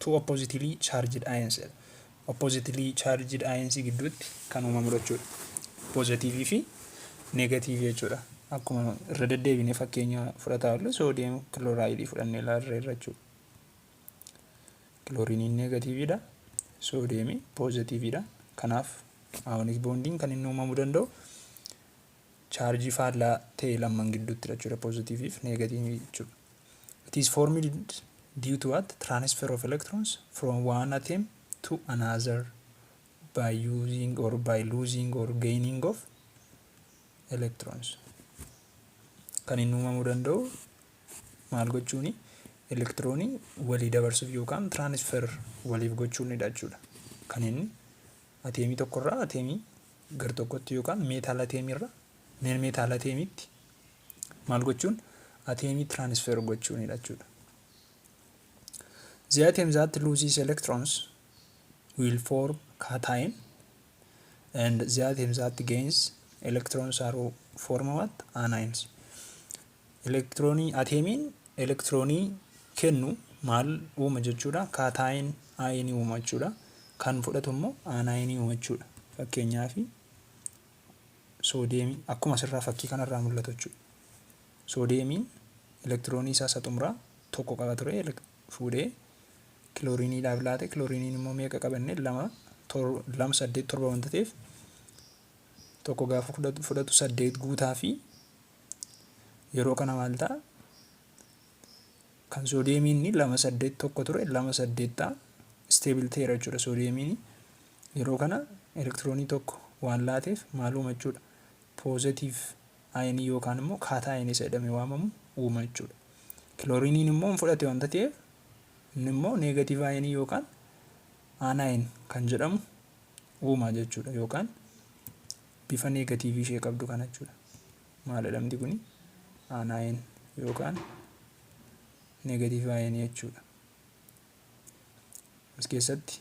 two oppositely charged ions. Oppositely charged ions gidduutti kan uumamu jechuudha. Positiveii fi negativeii jechuudha. Akkuma irra deddeebinee fakkeenya fudhataa oolle, sodium chlorideii fudhannee ilaalleerra jechuudha. Chlorineiin negativeiidha. Sodiumii positiveiidha. Kanaaf ionic bondiin kan inni uumamuu danda'u chaarjii faallaa ta'e lamman gidduutti jechuudha. Positiveii fi negativeii jechuudha. It is formed due to what transfer of electrons from one atom to another by using or by losing or gaining of electrons. Kan inni uumamuu danda'u maal gochuuni? Elektiroonii walii dabarsuuf yookaan transfer waliif gochuunidha jechuudha. Kan inni ateemii tokkorraa ateemii gar tokkotti yookaan metal ateemiirra metal ateemiitti maal gochuun, ateemii transfer gochuunidha jechuudha. The atom that loses electrons will form cation, and the atom that gains electrons are form what anions. Elektiroonii, ateemiin elektiroonii kennu maal uuma jechuudha? Cation ionii uuma jechuudha. Kan fudhatu immoo anionii uuma jechuudha. Fakkeenyaaf, soodiyeemii akkuma asirraa fakkii kanarraa mul'atu jechuudha. Soodiyeemiin elektiroonii isaa isa xumuraa tokko qaba ture, fuudhee kilooriiniidhaaf laate. Kilooriiniin immoo meeqa qabanne? Lama, lama, saddeet, torba wanta ta'eef, tokko gaafa fudhatu saddeet guutaa fi yeroo kana maal ta'a? Kan soodiyeemiin lama, saddeet, tokko ture, lama, saddeet ta'a, stable ta'eera jechuudha. Soodiyeemiin yeroo kana elektiroonii tokko waan laateef maal uuma jechuudha? Positive ionii yookaan immoo cationii isa jedhamee waamamu uuma jechuudha. Kilooriiniin immoo hin fudhate wanta ta'eef, inni immoo negative ionii yookaan anion kan jedhamu uuma jechuudha, yookaan bifa negativeii ishee qabdu kana jechuudha. Maal jedhamti kuni? Anion yookaan negative ionii jechuudha. As keessatti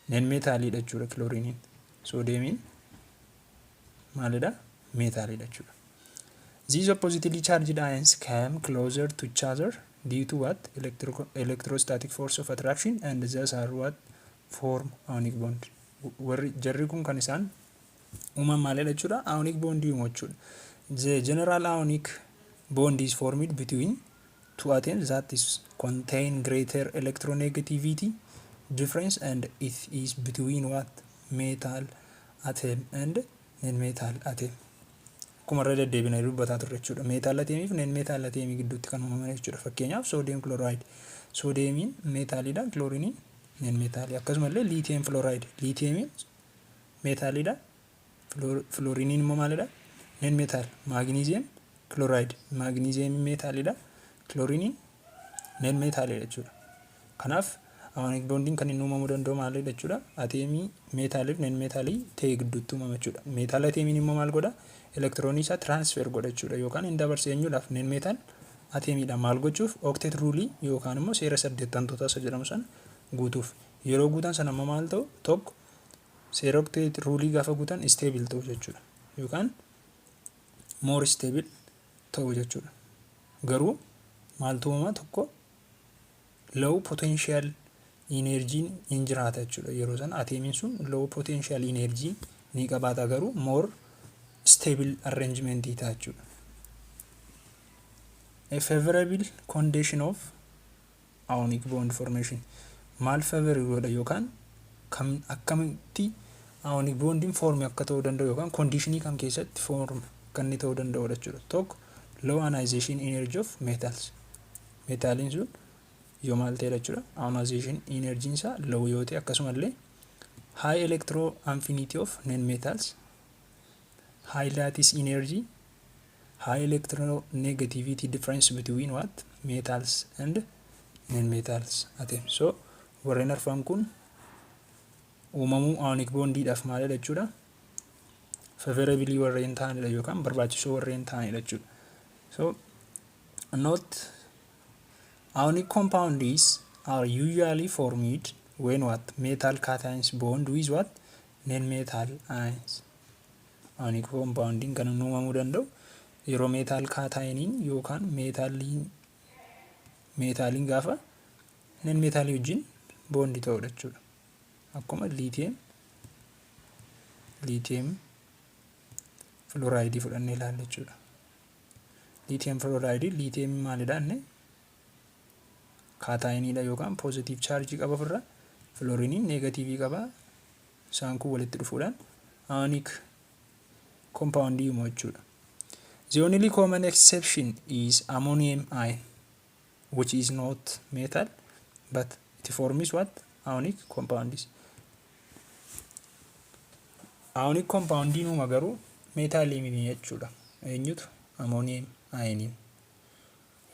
non metaliidha jechuudha kilooriiniin. Soodiyeemiin maalidha? Meetaaliidha jechuudha. These oppositely charged ions come closer to each other due to what electrostatic force of attraction, and thus are what form ionic bond. Warri jarri kun kan isaan uuman maalidha jechuudha? Ionic bond uumu jechuudha. The general ionic bond is formed between two atoms that is contain greater electronegativity difference, and it is between what metal atom and non-metal atom. Akkuma irra deddeebinee dubbataa turre jechuudha. Metal atomii fi non metal atomii gidduutti kan uumaman jechuudha. Fakkeenyaaf, sodium chloride. Sodiumiin metaliidha, chlorineiin non metalii. Akkasumallee lithium fluoride. Lithiumiin metaliidha. Fluorineiin immoo maalidha? Non metal. Magnesium chloride. Magnesiumiin metaliidha. Chlorineiin non metaliidha jechuudha. Kanaaf ionic bondiin kan inni uumamuu danda'u maalidha jechuudha? Atomii metalii fi non metalii ta'e gidduutti uumama jechuudha. Metal atomiin immoo maal godha? Elektiroonii isaa transfer godha jechuudha. Yookaan hin dabarse eenyuudhaaf? Non metal atomiidha. Maal gochuuf? Octet ruleii yookaan immoo seera saddeettamtoota isa jedhamu sana guutuuf. Yeroo guutan sana immoo maal ta'u? Tokko, seera octet ruleii gaafa guutan stable ta'u jechuudha. Yookaan more stable ta'u jechuudha. Garuu maaltu uumama? Tokko, low potential energy hin jiraata jechuudha. Yeroo sana atomiin sun low potential energy ni qabaata, garuu more stable arrangement ta'a jechuudha. A favorable condition of ionic bond formation maal favor godha yookaan kam akkamitti ionic bondiin form akka ta'uu danda'u yookaan conditionii kam keessatti form akka inni ta'uu danda'udha jechuudha. Tokko, low ionization energy of metals. Metaliin sun yoo maal ta'edha jechuudha? Ionization energy isaa low yoo ta'e, akkasumallee high electron affinity of non metals, high lattice energy, high electronegativity difference between what? Metals and non metals atoms. So warreen arfan kun uumamuu ionic bondiidhaaf maalidha jechuudha? Favorably warreen ta'anidha yookaan barbaachisoo warreen ta'anidha jechuudha. So note, ionic compounds are usually formed when what? Metal cations bond with what? Non metal ions. Ionic compoundiin kan inni uumamuu danda'u yeroo metal cationiin yookaan metaliin gaafa non metalii wajjin bondii ta'udha jechuudha. Akkuma lithium fluorideii fudhannee ilaalla jechuudha. Lithium fluorideii, lithium maalidha inni? Cationiidha yookaan positive chargeii qaba ofirraa. Fluorineiin negativeii qaba. Isaan kun walitti dhufuudhaan ionic compoundii uumu jechuudha. The only common exception is ammonium ion, which is not metal, but it forms what? Ionic compounds. Ionic compoundiin uuma garuu metalii miti jechuudha. Eenyutu? Ammonium ioniin.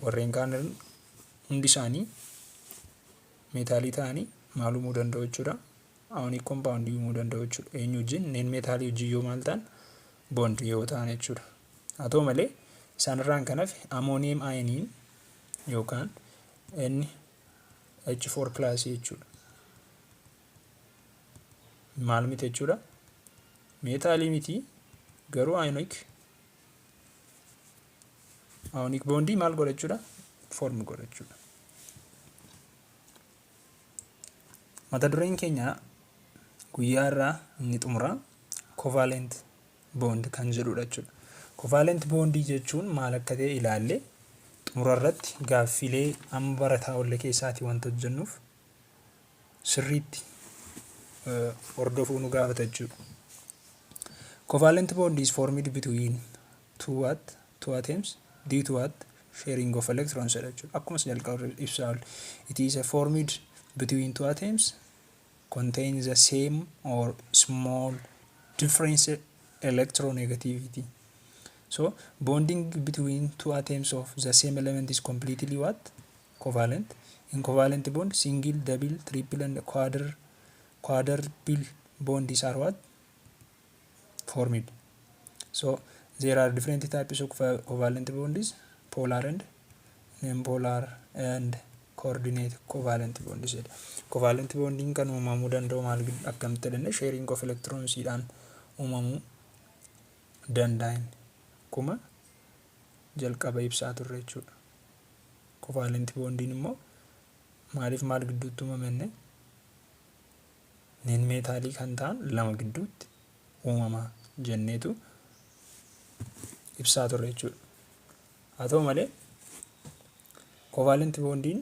Warreen kaan hundi isaanii metalii ta'anii maal uumuu danda'u jechuudha? Ionic compoundii uumuu danda'u jechuudha. Eenyu wajjin? Non metalii wajjin yoo maal ta'an? Bond yoo ta'an jechuudha. Haa ta'u malee isaanirraan kan hafe ammonium ioniin yookaan NH4 plus jechuudha. Maal miti jechuudha? Metalii miti, garuu ionic bondii maal godha jechuudha? Form godha jechuudha. Mata dureen keenya guyyaa irraa inni xumura covalent bond kan jedhudha jechuudha. Covalent bondii jechuun maal akka ta'e ilaallee xumura irratti gaaffilee amma barataa oolle keessaatii wanta hojjennuuf sirriitti hordofuu nu gaafata jechuudha. Covalent bond is formed between two what? Two atoms due to what? Sharing of electrons jedha jechuudha. Akkuma jalqaba ibsaa oolle. It is a formed between two atoms contains the same or small difference electronegativity. So bonding between two atoms of the same element is completely what? Covalent. In covalent bond, single, double, triple and quadruple bonds are what? Formed. So there are different types of covalent bonds: polar and non-polar and coordinate covalent bonds jedha. Covalent bondiin kan uumamuu danda'u maal akkamitti jedhenne? Sharing of electronsiidhaan uumamuu danda'an akkuma jalqaba ibsaa turre jechuudha. Covalent bondiin immoo maaliif maal gidduutti uumame jenne? Non metalii kan ta'an lama gidduutti uumama jenneetu ibsaa turre jechuudha. Haa ta'u malee covalent bondiin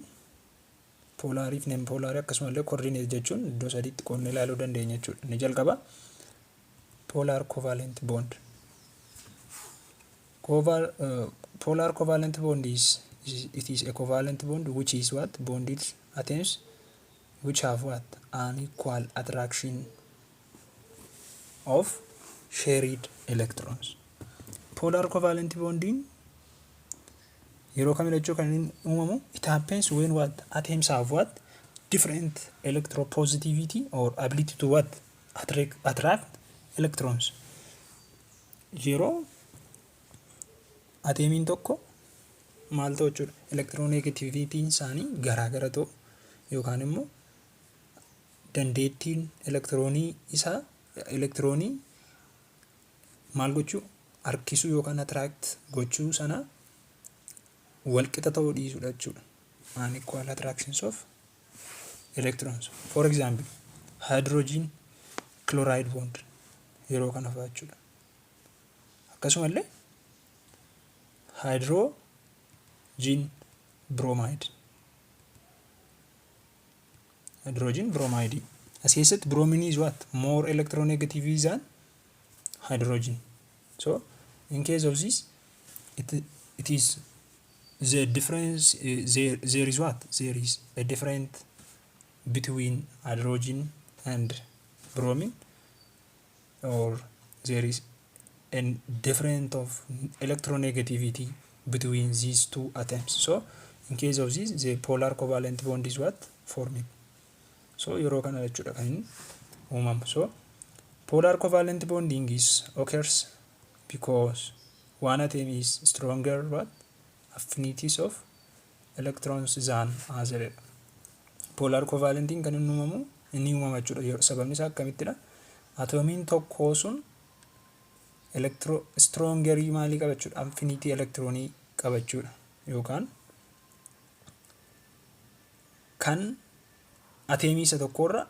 polarii fi non polarii akkasumallee coordinate jechuun iddoo sadiitti qoodnee ilaaluu dandeenya jechuudha. Inni jalqaba polar covalent bond. Polar covalent bond is it is a covalent bond which is what? Bonded atoms which have what? Unequal attraction of shared electrons. Polar covalent bondiin yeroo kamidha jechuu kan inni uumamu? It happens when what? Atoms have what? Different electropositivity or ability to what? Attract electrons. Yeroo atomiin tokko maal ta'u jechuudha, electronegativityn isaanii garaagara ta'u yookaan immoo dandeettiin elektiroonii isaa elektiroonii maal gochuu, harkisuu yookaan attract gochuu sana walqixa ta'uu dhiisudha jechuudha. Unequal attractions of electrons. For example, hydrogen chloride bond yeroo kana fa'a jechuudha. Akkasumallee hydrogen bromide. Hydrogen bromide. As keessatti bromine is what? More electronegative than hydrogen. So in case of this, it is the difference, there is what? There is a difference between hydrogen and bromine, or there is a different of electronegativity between these two atoms. So in case of this, the polar covalent bond is what? Forming. So yeroo kana jechuudha kan inni uumamu. So polar covalent bonding is occurs because one atom is stronger what? Affinities of electrons than other. Polar covalentiin kan inni uumamu, inni uumama jechuudha. Sababni isaa akkamittidha? Atoomiin tokkoo sun electro strongerii maalii qabachuudha? Affinity elektiroonii qabachuudha yookaan kan ateemii isa tokkorra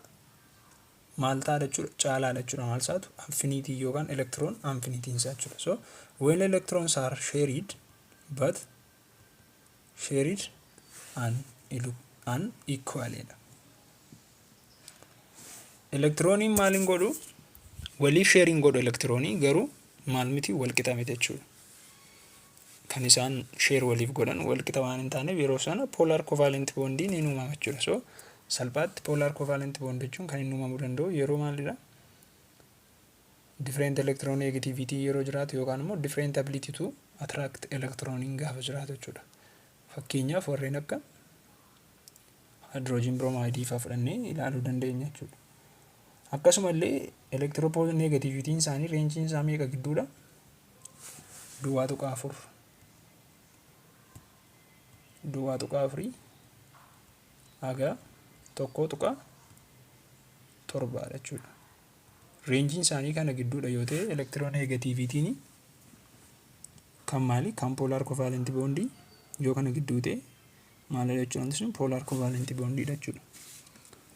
maal ta'a jechuudha, caalaadha jechuudha. Maal isaatu affinity yookaan electron affinityn isaa jechuudha. So when electrons are shared, but shared unequally dha. Elektirooniin maaliin godhu? Waliif sharing godhu elektiroonii, garuu maal miti, walqixa miti jechuudha. Kan isaan share waliif godhan walqixa waan hin taaneef yeroo sana polar covalent bondiin ni uumama jechuudha. So salphaatti polar covalent bond jechuun kan inni uumamuu danda'u yeroo maalidha? Different electronegativity yeroo jiraatu yookaan immoo different ability to attract electroniin gaafa jiraatu jechuudha. Fakkeenyaaf warreen akka hydrogen bromide fa'aa fudhannee ilaaluu dandeenya jechuudha. Akkasumallee electronegativityn isaanii rangeiin isaa meeqa gidduudha? 0.4, 0.4 haga 1.7dha jechuudha. Rangeiin isaanii kana gidduudha yoo ta'e, electronegativityn kan maali? Kan polar covalent bondii yoo kana gidduu ta'e maalidha jechuudha? Wanti sun polar covalent bondiidha jechuudha.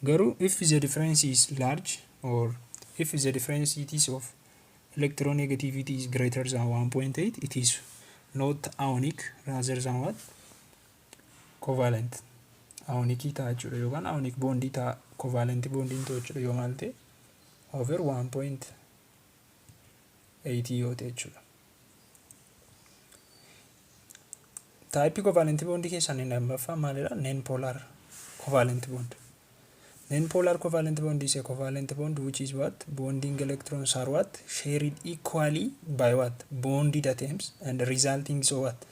Garuu if the difference is large or if the difference it is of electronegativity is greater than 1.8, it is not ionic rather than what? Covalent. Ionicii ta'a jechuudha yookaan ionic bondii ta'a, covalent bondiin ta'u jechuudha yoo maal ta'e, over 1.8 yoo ta'e jechuudha. Typeii covalent bondii keessaa inni lammaffaa maalidha? Non polar covalent bond. Non polar covalent bond is a covalent bond which is what? Bonding electrons are what? Shared equally by what? Bonded atoms and resulting so what?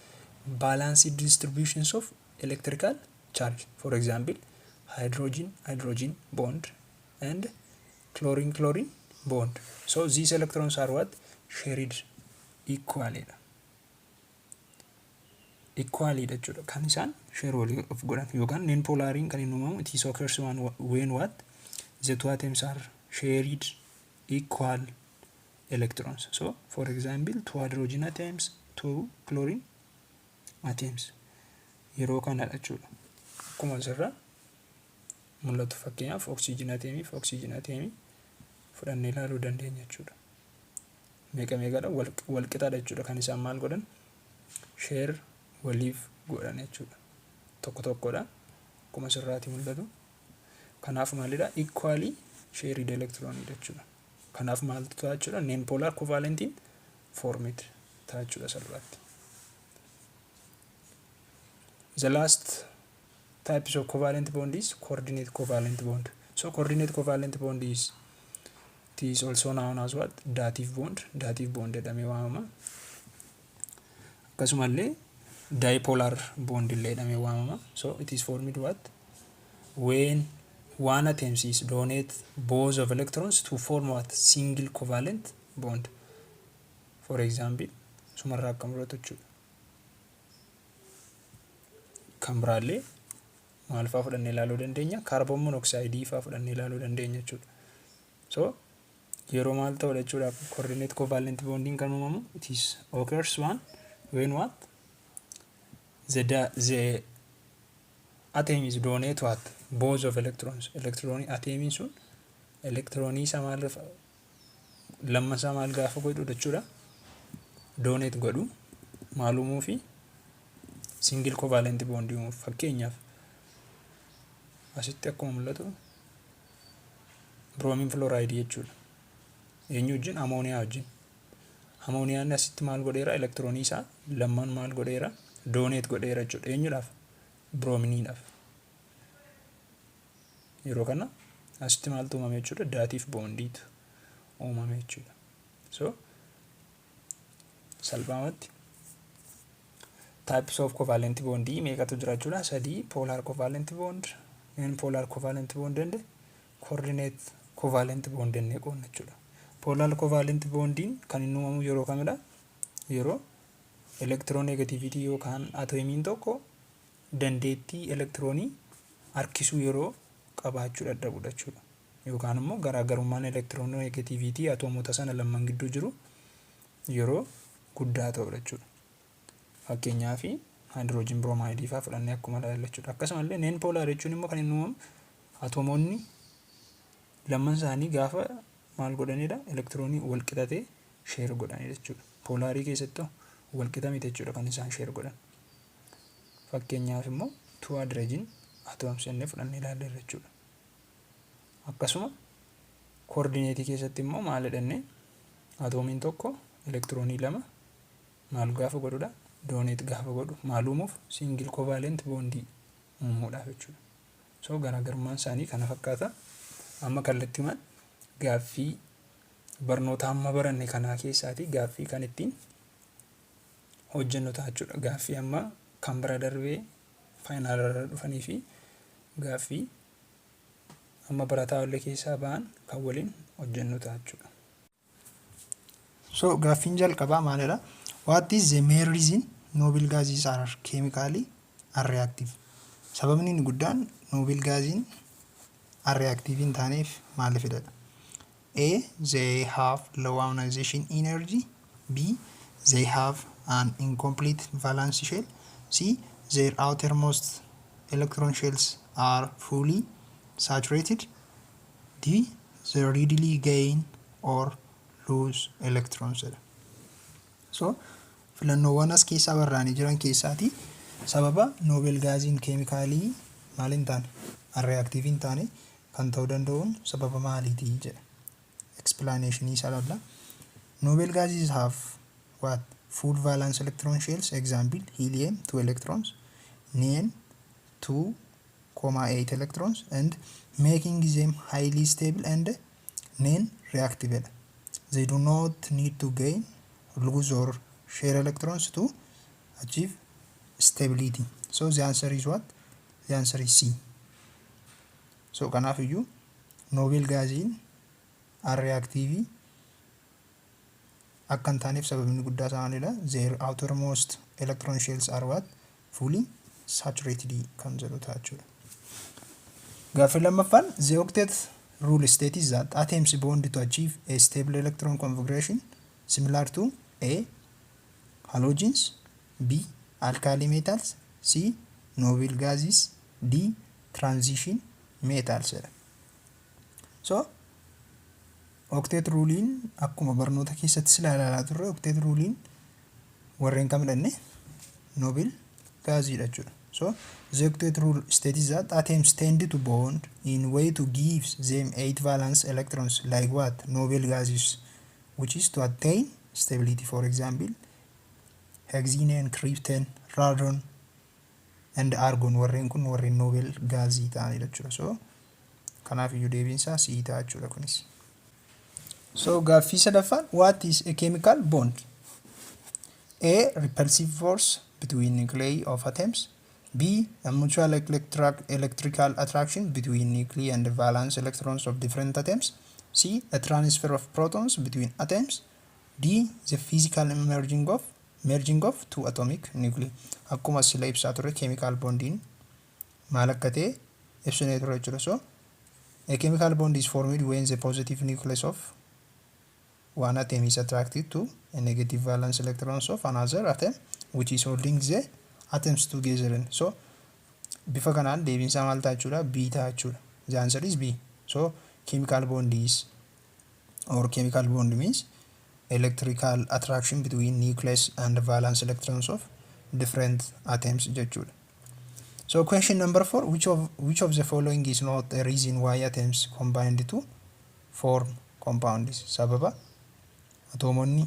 Balanced distributions of electrical charge. For example, hydrogen hydrogen bond and chlorine chlorine bond. So these electrons are what? Shared equally dha. Equally dha jechuudha kan isaan share walii of godhan yookaan non polariin kan inni uumamu, it is occurs when what? The two atoms are shared equal electrons. So for example, two hydrogen atoms, two chlorine atoms yeroo kanadha jechuudha. Akkuma asirraa mul'atu, fakkeenyaaf oxygen atomii fi oxygen atomii fudhannee ilaaluu dandeenya jechuudha. Meeqa meeqadha? Walqixaadha jechuudha kan isaan maal godhan, share waliif godhan jechuudha. Tokko tokkodha akkuma asirraati mul'atu. Kanaaf maalidha? Equally shared electron jechuudha. Kanaaf maaltu ta'a jechuudha? Non polar covalentiin formed. ta'a jechuudha salphaatti. The last types of covalent bond is coordinate covalent bond. So coordinate covalent bond is, it is also known as what? Dative bond. Dative bond jedhamee waamama. Akkasumallee dipolar bond illee jedhamee waamama. So it is formed what? When one atom is donate both of electrons to form what? Single covalent bond. For example, sumarraa akka mul'atu jechuudha. Kan biraallee maal fa'aa fudhannee ilaaluu dandeenya? Carbon monoxide fa'aa fudhannee ilaaluu dandeenya jechuudha. So yeroo maal ta'udha jechuudha coordinate covalent bondiin kan uumamu? It is occurs one when what? The atom is donate what? Both of electrons. Electronii atomiin sun electronii isa maal lammasaa maal gaafa godhu jechuudha? Donate godhu. Maal uumuu fi? Single covalent bond uumuuf. Fakkeenyaaf, asitti akkuma mul'atu bromine fluoride jechuudha. Eenyu wajjin? Amooniyaa wajjin. Amooniyaan asitti maal godheera? Electronii isaa lamman maal godheera? Donate godheera jechuudha. Eenyudhaaf? Brominiidhaaf. Yeroo kana asitti maaltu uumame jechuudha? Dative bondiitu uumame jechuudha. So salphaamatti types of covalent bondii meeqatu jira jechuudha? Sadii: polar covalent bond, non polar covalent bond and coordinate covalent bond jennee qoodna jechuudha. Polar covalent bondiin kan inni uumamu yeroo kamidha? Yeroo electronegativity yookaan atomiin tokko dandeettii electronii harkisuu yeroo qabaachuu dadhabudha jechuudha. Yookaan immoo garaagarummaan electronegativity atoomota sana lamman gidduu jiru yeroo guddaa ta'udha jechuudha. Fakkeenyaaf, hydrogen bromide fa'aa fudhannee akkuma ilaalle jechuudha. Akkasumallee non polar jechuun immoo kan inni uumamu atoomoonni lamman isaanii gaafa maal godhanidha? Electronii wal qixatee share godhanidha jechuudha. Polarii keessatti wal qixa miti jechuudha kan isaan share godhan. Fakkeenyaaf immoo two hydrogen atoms jennee fudhannee ilaalleerra jechuudha. Akkasuma coordinateii keessatti immoo maal jedhannee? Atoomiin tokko electronii lama maal gaafa godhudha? Donate gaafa godhu. Maal uumuuf? Single covalent bondii uumuudhaaf jechuudha. So garaagarummaan isaanii kana fakkaata. Amma kallattiimaan gaaffii barnoota amma baranne kanaa keessaati gaaffii kan ittiin hojjennu ta'a jechuudha. Gaaffii amma kan bira darbee finalarra dhufanii fi gaaffii amma barataa illee keessaa ba'an kan waliin hojjennu ta'a jechuudha. So gaaffiin jalqabaa maalidha? What is the main reason noble gases are chemically unreactive? Sababni inni guddaan noble gasiin unreactive hin taaneef maalifidha? A. They have low ionization energy. B. They have an incomplete valence shell. C. Their outermost electron shells are fully saturated. D. They readily gain or lose electrons. So filannoowwan as keessaa barraa'anii jiran keessaati sababa noble gasiin chemically maal hin taane, unreactive hin taane kan ta'uu danda'uun sababa maaliitii jedha. Explanation isaa ilaalla. Noble gases have what? Full valence electron shells. Example, helium 2 electrons, neon 2,8 electrons, and making them highly stable and non-reactive. They do not need to gain, lose or share electrons to achieve stability. So the answer is what? The answer is C. So kanaaf iyyuu noble gasiin unreactive akka hin taaneef sababni guddaa isaa maalidha? Their outermost electron shells are what? Fully saturated kan jedhu ta'a jechuudha. Gaaffii lammaffaan, the octet rule states that atoms bond to achieve a stable electron configuration similar to A. Halogens, B. Alkali metals, C. Noble gases, D. Transition metals jedha. So octet ruleiin akkuma barnoota keessatti sila ilaalaa turre, octet ruleiin warreen kam jedhanne? Noble gasiidha jechuudha. So the octet rule states that atoms tend to bond in way to give them eight valence electrons like what? Noble gases, which is to attain stability. For example, Xenon, Krypton, Radon and Argon warreen kun warreen noble gaazii ta'anidha jechuudha. So kanaaf iyyuu deebiin isaa C ta'a jechuudha kunis. So gaaffii sadaffaan, what is a chemical bond? A. Repulsive force between nuclei of atoms. B. A mutual electrical attraction between nuclei and the valence electrons of different atoms. C. A transfer of protons between atoms. D. The physical merging of two atomic nuclei. Akkuma sila ibsaa turre, chemical bondiin maal akka ta'e ibsinee turre jechuudha. So a chemical bond is formed when the positive nucleus of one atom is attracted to a negative valence electrons of another atom, which is holding the atoms together. So bifa kanaan deebiin isaa maal ta'a jechuudha? B ta'a jechuudha. The answer is B. So chemical bond is or chemical bond means electrical attraction between nucleus and valence electrons of different atoms jechuudha. So question number four, which of the following is not a reason why atoms combined to form compounds? Sababa atoomonni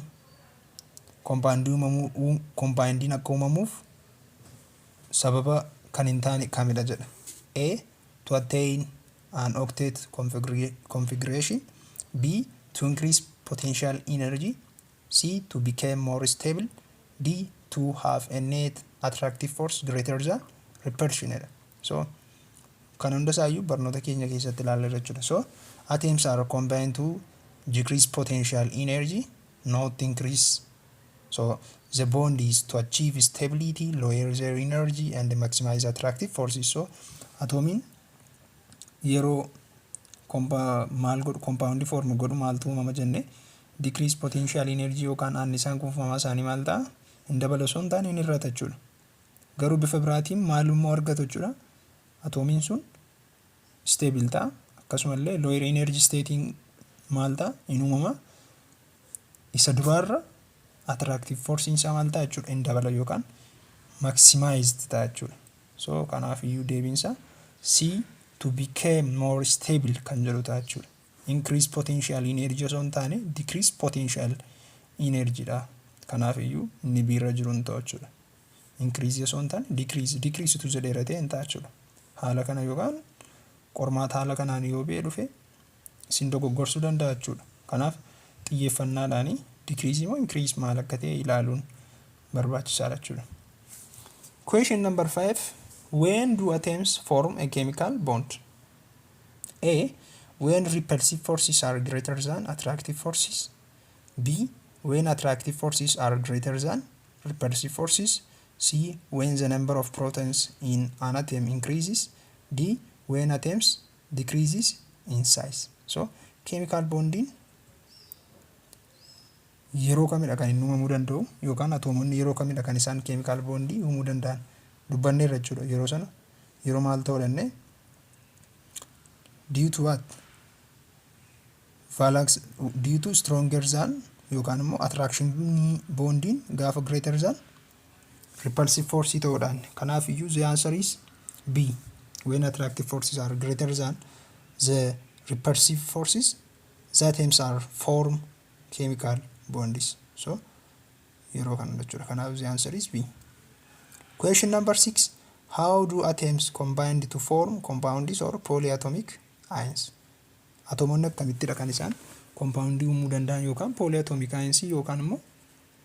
compoundii uumamuu, compoundiin akka uumamuuf sababa kan hin taane kamidha jedha. A. To attain an octet configuration. B. To increase potential energy. C. To become more stable. D. To have a net attractive force greater than repulsion jedha. So kan hunda isaayyuu barnoota keenya keessatti ilaalleerra jechuudha. So atoms are combined to decrease potential energy, not increase. So the bond is to achieve stability, lower their energy and maximize attractive forces. So atoomiin yeroo maal godhu, compound form godhu, maaltu uumama jenne? Decrease potential energy yookaan annisaan kuufamaa isaanii maal ta'a? Hin dabala osoo hin taane hin hir'ata jechuudha. Garuu bifa biraatiin maalummaa argatu jechuudha? Atoomiin sun stable ta'a, akkasumallee lower energy statein maal ta'a? Hin uumama. Isa duraarra attractive force isaa maal ta'a jechuudha? Hin dabala yookaan maximized ta'a jechuudha. So kanaaf iyyuu deebiin isaa C, to become more stable kan jedhu ta'a jechuudha. Increase potential energy osoo hin taane decrease potential energy dha. Kanaaf iyyuu inni B irra jiru hin ta'u jechuudha. Increase osoo hin taane decrease, decrease tu jedheera ta'e hin ta'a jechuudha. Haala kana yookaan qormaata haala kanaan yoo ba'ee dhufe isin dogoggorsuu danda'a jechuudha. Kanaaf xiyyeeffannaadhaan decrease moo increase maal akka ta'e ilaaluun barbaachisaadha jechuudha. Question number five. When do atoms form a chemical bond? A. When repulsive forces are greater than attractive forces. B. When attractive forces are greater than repulsive forces. C. When the number of protons in an atom increases. D. When atoms decreases in size. So chemical bonding yeroo kamidha kan inni uumamuu danda'u yookaan atoomonni yeroo kamidha kan isaan chemical bondii uumuu danda'an dubbanneerra jechuudha. Yeroo sana yeroo maal ta'uu danda'e? Due to what? Valence due to stronger than yookaan immoo attraction bondiin gaafa greater than repulsive force ta'uudhaan. Kanaaf iyyuu the answer is B. When attractive forces are greater than the repulsive forces, the atoms are form chemical bonds. So yeroo kana jechuudha. Kanaaf the answer is B. Question number six. How do atoms combine to form compounds or polyatomic ions? Atoomonni akkamittidha kan isaan compoundii uumuu danda'an yookaan polyatomic ions yookaan immoo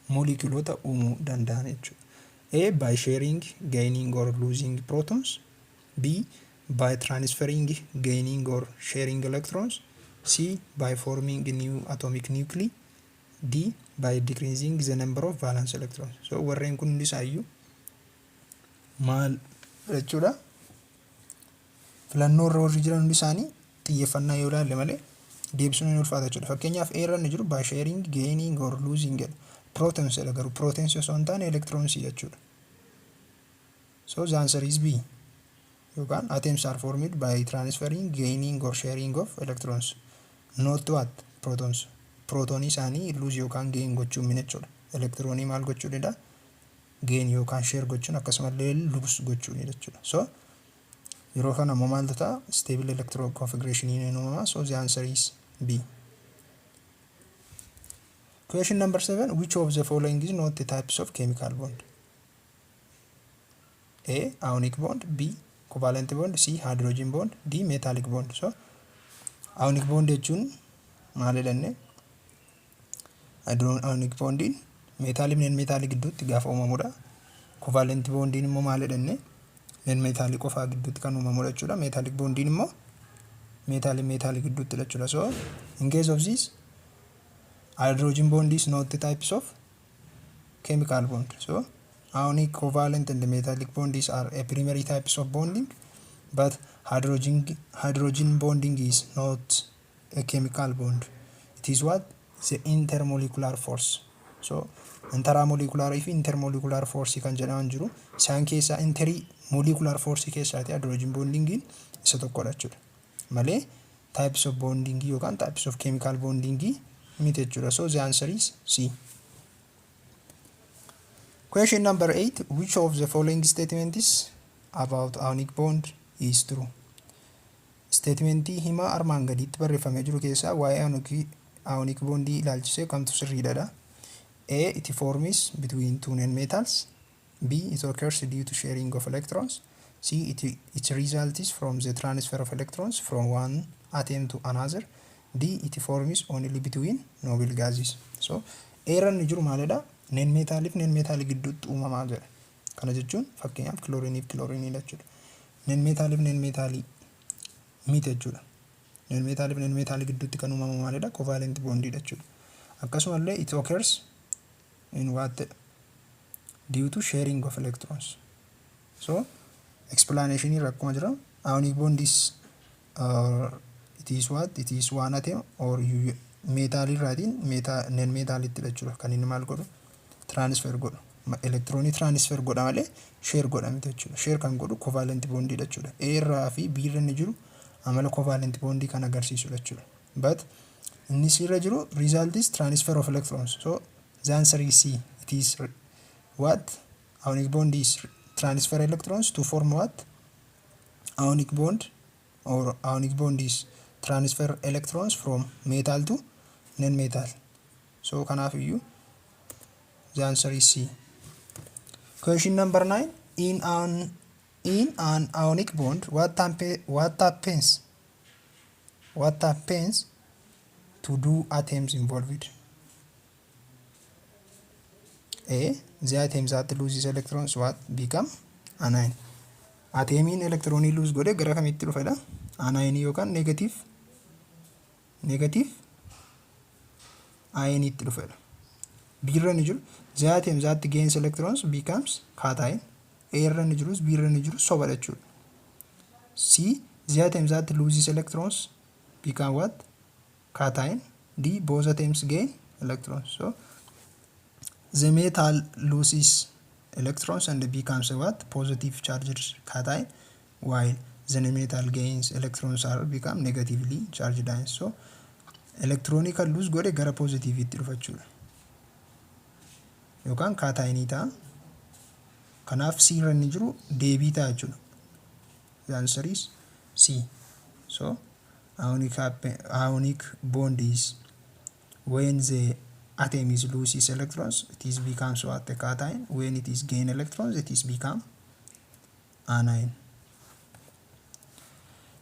moolekuloota uumuu danda'an jechuudha? A. By sharing, gaining or losing protons. B. By transferring, gaining or sharing electrons. C. By forming new atomic nuclei. D. By decreasing the number of valence electrons. So warreen kun hundi isaayyuu maal jechuudha? Filannoo irra warri jiran hundi isaanii xiyyeeffannaa yoo ilaalle malee deebisuun ni ulfaata jechuudha. Fakkeenyaaf A irra inni jiru by sharing, gaining or losing jedha. Protons jedha, garuu protons osoo hin taane electrons jechuudha. So the answer is B. Yookaan atoms are formed by transferring, gaining or sharing of electrons. Not what? Protons. Protonii isaanii lose yookaan gain gochuun min jechuudha. Elektiroonii maal gochuudha? Gain yookaan share gochuun akkasumallee lose gochuun jechuudha. So yeroo kana immoo maaltu ta'a? Stable electron configuration ni uumama. So the answer is B. Question number 7. Which of the following is not the types of chemical bond? A. Ionic bond. B. Covalent bond. C. Hydrogen bond. D. Metallic bond. So ionic bond jechuun maal jedhanne? Ionic bondiin meetaalii fi non meetaalii gidduutti gaafa uumamudha. Covalent bondiin immoo maal jedhanne? Non meetaalii qofaa gidduutti kan uumamudha jechuudha. Metallic bondiin immoo meetaalii meetaalii gidduutti jechuudha. So in case of this, hydrogen bond is not the types of chemical bond. So ionic, covalent and metallic bonds are a primary types of bonding, but hydrogen bonding is not a chemical bond. It is what? The intermolecular force. So intramolecular fi intermolecular force kan jedhaman jiru. Isaan keessaa intermolecular force keessaati hydrogen bondingiin isa tokkodha jechuudha. Malee types of bonding yookaan types of chemical bonding miti jechuudha. So the answer is C. Question number 8. Which of the following statements about ionic bond is true? Statementii hima armaan gaditti barreeffamee jiru keessaa waa'ee ionic bondii ilaalchisee kamtu sirriidha? A. It forms between two non-metals. B. It occurs due to sharing of electrons. C. It results from the transfer of electrons from one atom to another. D. It forms only between noble gases. So, A irra inni jiru maalidha? Non meetaalii fi non meetaalii gidduutti uumamaa jedha. Kana jechuun fakkeenyaaf kilooriinii fi kilooriinii jechuudha. Non meetaalii fi non meetaalii miti jechuudha. Non meetaalii fi non meetaalii gidduutti kan uumamu maalidha? Covalent bondiidha jechuudha. Akkasumallee it occurs in what? Due to sharing of electrons. So explanation irra akkuma jira, ionic bond is it is what? It is one atom or meetaalii irraatiin non meetaalitti jechuudha. Kan inni maal godhu? Transfer godhu. Elektiroonii transfer godha malee share godha miti jechuudha. Share kan godhu covalent bondii jechuudha. A irraa fi B irra inni jiru amala covalent bondii kan agarsiisudha jechuudha. But inni C irra jiru result is transfer of electrons. So the answer is C. It is what? Ionic bond is transfer electrons to form what? Ionic bond, or ionic bond is transfer electrons from metal to non-metal. So kanaaf iyyuu the answer is C. Question number 9. In an ionic bond, what happens to two atoms involved? A. The atoms that loses electrons what? Become anion. Atomiin elektiroonii lose godhe gara kamitti dhufedha? Anion yookaan negative ioniitti dhufedha. B irra inni jiru the atom that gains electrons becomes cation. A irra inni jirus B irra inni jiru soba jechuudha. C. The atom that loses electrons become what? Cation. D. Both atoms gain electrons. So the metal loses electrons and becomes a what? Positive charged cation, while the metal gains electrons are become negatively charged ions. So elektiroonii kan lose godhe gara positiiviitti dhufa jechuudha. Yookaan kaataayinii ta'a. Kanaaf C irra inni jiru deebii ta'a jechuudha. The answer is C. So ionic bond is when the atom is loses electrons, it is becomes what? A cation. When it is gain electrons, it is become anion.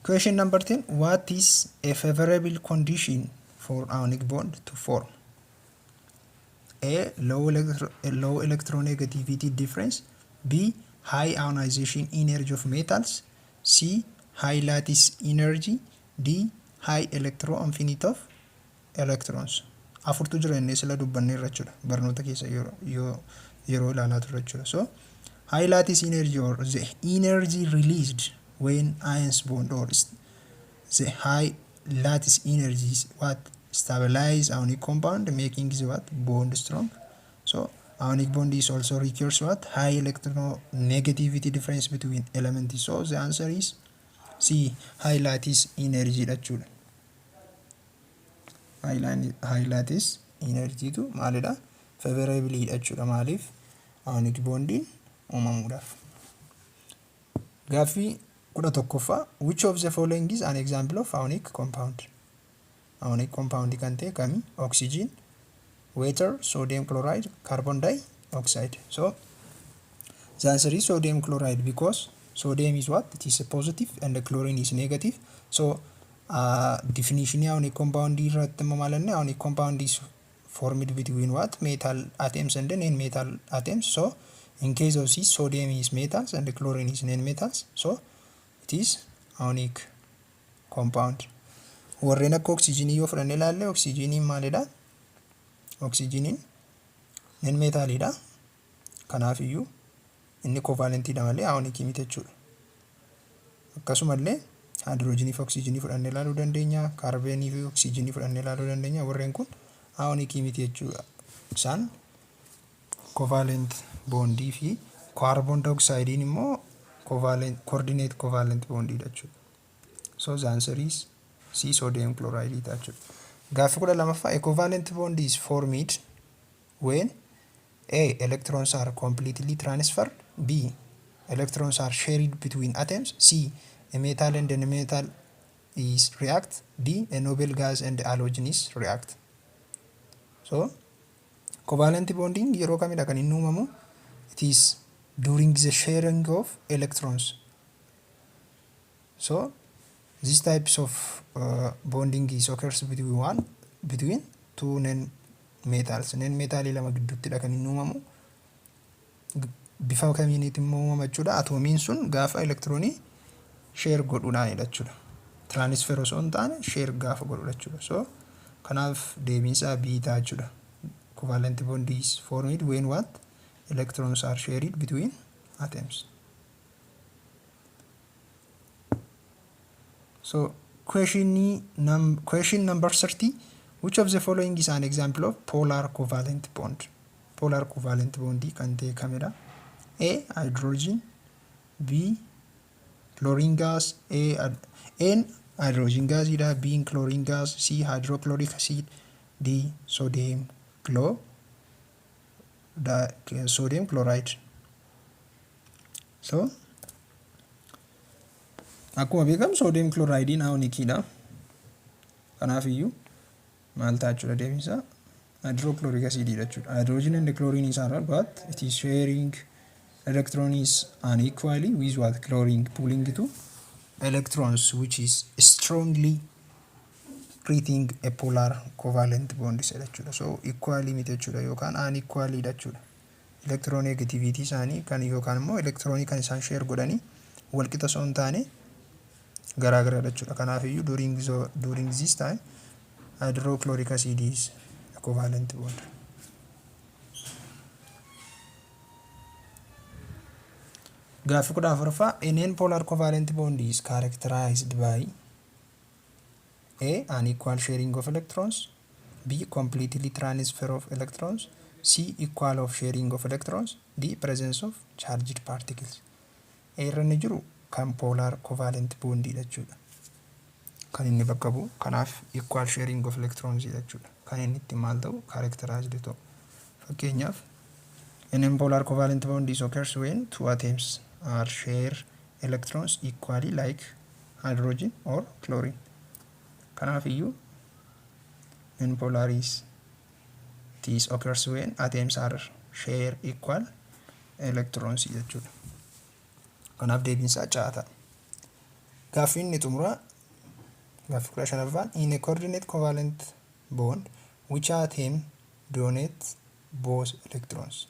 Question number 10. What is a favorable condition for ionic bond to form? A. Low electronegativity difference. B. High ionization energy of metals. C. High lattice energy. D. High electron affinity of electrons. Afurtu jira inni sila dubbanne irra jechuudha. Barnoota keessa yeroo ilaalaa turre jechuudha. So high lattice energy or the energy released when ions bond, or the high lattice energy is what stabilize ionic compound, making the what? Bond strong. So ionic bond is also requires what? High electronegativity difference between elements. So the answer is C, high lattice energy jechuudha. High lattice energy tu maalidha? Favorably jechuudha. Maaliif? Ionic bondiin uumamuudhaaf. Gaaffii 11ffaa. Which of the following is an example of ionic compound? Ionic compound kan ta'e kami? Oxygen, Water, sodium chloride, carbon dioxide. So the answer is sodium chloride because sodium is what? It is a positive and the chlorine is negative. So definition ionic compound irratti immoo maal inni ionic compound is formed between what? Metal atoms and non-metal atoms. So in case of this, sodium is metals and the chlorine is non-metals. So it is ionic compound. Warreen akka oksijiinii yoo fudhanne ilaalle, oksijiiniin maalidha? Oksijiiniin non metaliidha. Kanaaf iyyuu inni covalentiidha malee ionicii miti jechuudha. Akkasumallee haayidroojinii fi oksijiinii fudhannee ilaaluu dandeenya. Kaarbeenii fi oksijiinii fudhannee ilaaluu dandeenya. Warreen kun ionicii miti jechuudha. Isaan covalent bondii fi kaarboon dioksaayidiin immoo covalent, coordinate covalent bondiidha jechuudha. So the answer is C, sodium chloride ta'a jechuudha. Gaaffii 12ffaa: a covalent bond is formed when A, electrons are completely transferred, B, electrons are shared between atoms, C, a metal and a metal is react, D, a noble gas and halogen is react. So covalent bonding yeroo kamidha kan inni uumamu? It is during the sharing of electrons. So these types of bonding is occurs between two non metals. Non metalii lama gidduuttidha kan inni uumamu. Bifa kamiiniiti immoo uumama jechuudha? Atoomiin sun gaafa elektiroonii share godhuudhaanidha jechuudha. Transfer osoo hin taane share gaafa godhudha jechuudha. So kanaaf deebiinsaa B ta'a jechuudha. Covalent bond is formed when what? Electrons are shared between atoms. So question number 30: which of the following is an example of polar covalent bond? Polar covalent bond kan ta'e kamidha? A, hydrogen, B, chlorine gas, A N hydrogen gas dha, B, chlorine gas, C, hydrochloric acid, D, sodium chloride. So akkuma beekamu sodium chloridein ionicidha. Kanaaf iyyuu maal ta'a jechuudha deebiinsaa? Hydrochloric acid dha jechuudha. Hydrogen and chlorine is are, but it is sharing electron is unequally with what? Chlorine pulling to electrons, which is strongly creating a polar covalent bond isa jechuudha. So equally miti jechuudha yookaan unequally dha jechuudha. Electronegativity isaanii kan yookaan immoo elektiroonii kan isaan share godhanii walqixa osoo hin taane garaagaradha jechuudha. Kanaaf iyyuu during this time hydrochloric acid is a covalent bond. Gaaffii 14ffaa: a non-polar covalent bond is characterized by A, unequal sharing of electrons, B, completely transfer of electrons, C, equal of sharing of electrons, D, presence of charged particles. A irra inni jiru kan polar covalent bond jechuudha. Kan inni bakka bu'u kanaaf equal sharing of electrons jechuudha. Kan inni itti maal ta'u characterized ta'u. Fakkeenyaaf, a non-polar covalent bond is occurs when two atoms are share electrons equally, like hydrogen or chlorine. Kanaaf iyyuu non-polar is this occurs when atoms are share equal electrons jechuudha. Kanaaf deebiinsaa C ta'a. Gaaffii inni xumuraa, gaaffii 15ffaan: in a coordinate covalent bond, which atom donates both electrons?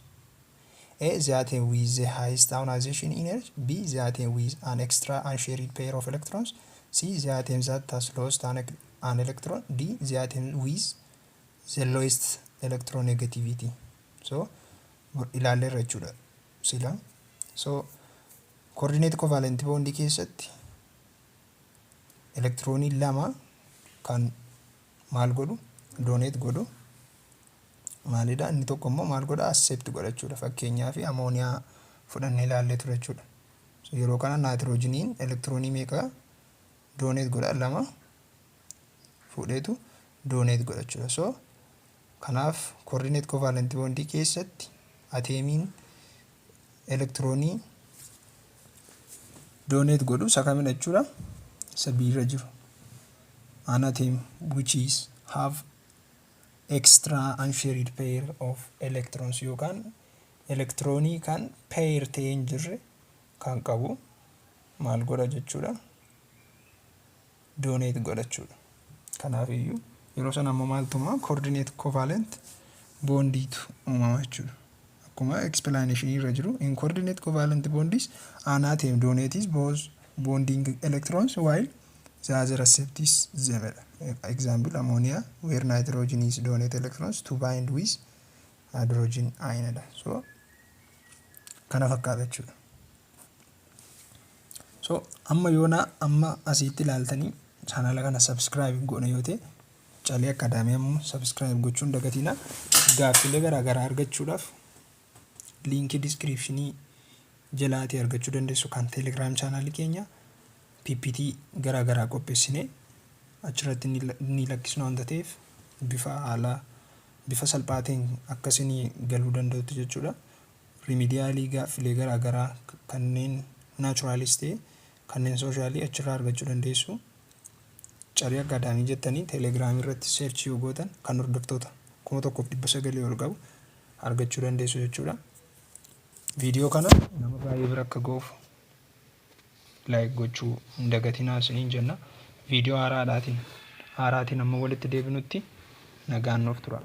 A, the atom with the highest ionization energy, B, the atom with an extra unshared pair of electrons, C, the atom that has lost an electron, D, the atom with the lowest electronegativity. So ilaalleerra jechuudha sila. So coordinate covalent bond keessatti elektiroonii lama kan maal godhu, donate godhu maalidha? Inni tokko immoo maal godha? Accept godha jechuudha. Fakkeenyaaf amooniyaa fudhannee ilaallee ture jechuudha. So yeroo kana naayitroojiniin elektiroonii meeqa donate godha? Lama fuudheetu donate godha jechuudha. So kanaaf coordinate covalent bondii keessatti ateemiin elektiroonii donate godhu isa kamidha jechuudha? Isa B irra jiru. An atom which is have Extra unshared pair of electrons yookaan elektiroonii kan pair ta'ee hin jirre kan qabu maal godha jechuudha? Donate godha jechuudha. Kanaaf iyyuu yeroo sana ammoo maaltu uumama? Coordinate covalent bondiitu uumama jechuudha. Akkuma explanation irra jiru, in coordinate covalent bonds, an atom donates both bonding electrons while the other accepts them. Example, ammonia, where nitrogen is donate electrons to bind with hydrogen ion dha. So kana fakkaata jechuudha. So amma yoona amma asitti ilaaltanii chaanala kana subscribe goona yoo ta'e, Calee Academy ammoo subscribe gochuun dagatina. Gaaffilee garaagaraa argachuudhaaf liinkii descriptionii jalaatii argachuu dandeessu kan Telegram channelii keenya. PPT garaagaraa qopheessinee achirratti ni lakkisna waanta ta'eef, bifa haala bifa salphaa ta'een akka isinii galuu danda'utti jechuudha. Remedialii gaaffilee garaagaraa kanneen naturalis ta'e kanneen socialii achirraa argachuu dandeessu. Calee Academy jettanii Telegramii irratti search yoo gootan kan hordoftoota 1900 ol qabu argachuu dandeessu jechuudha. Viidiyoo kana nama baay'ee bira akka ga'uuf like gochuu hin dagatinaa isiniin jenna. Viidiyoo haaraadhaatiin haaraatiin amma walitti deebinutti nagaan nuuf tura.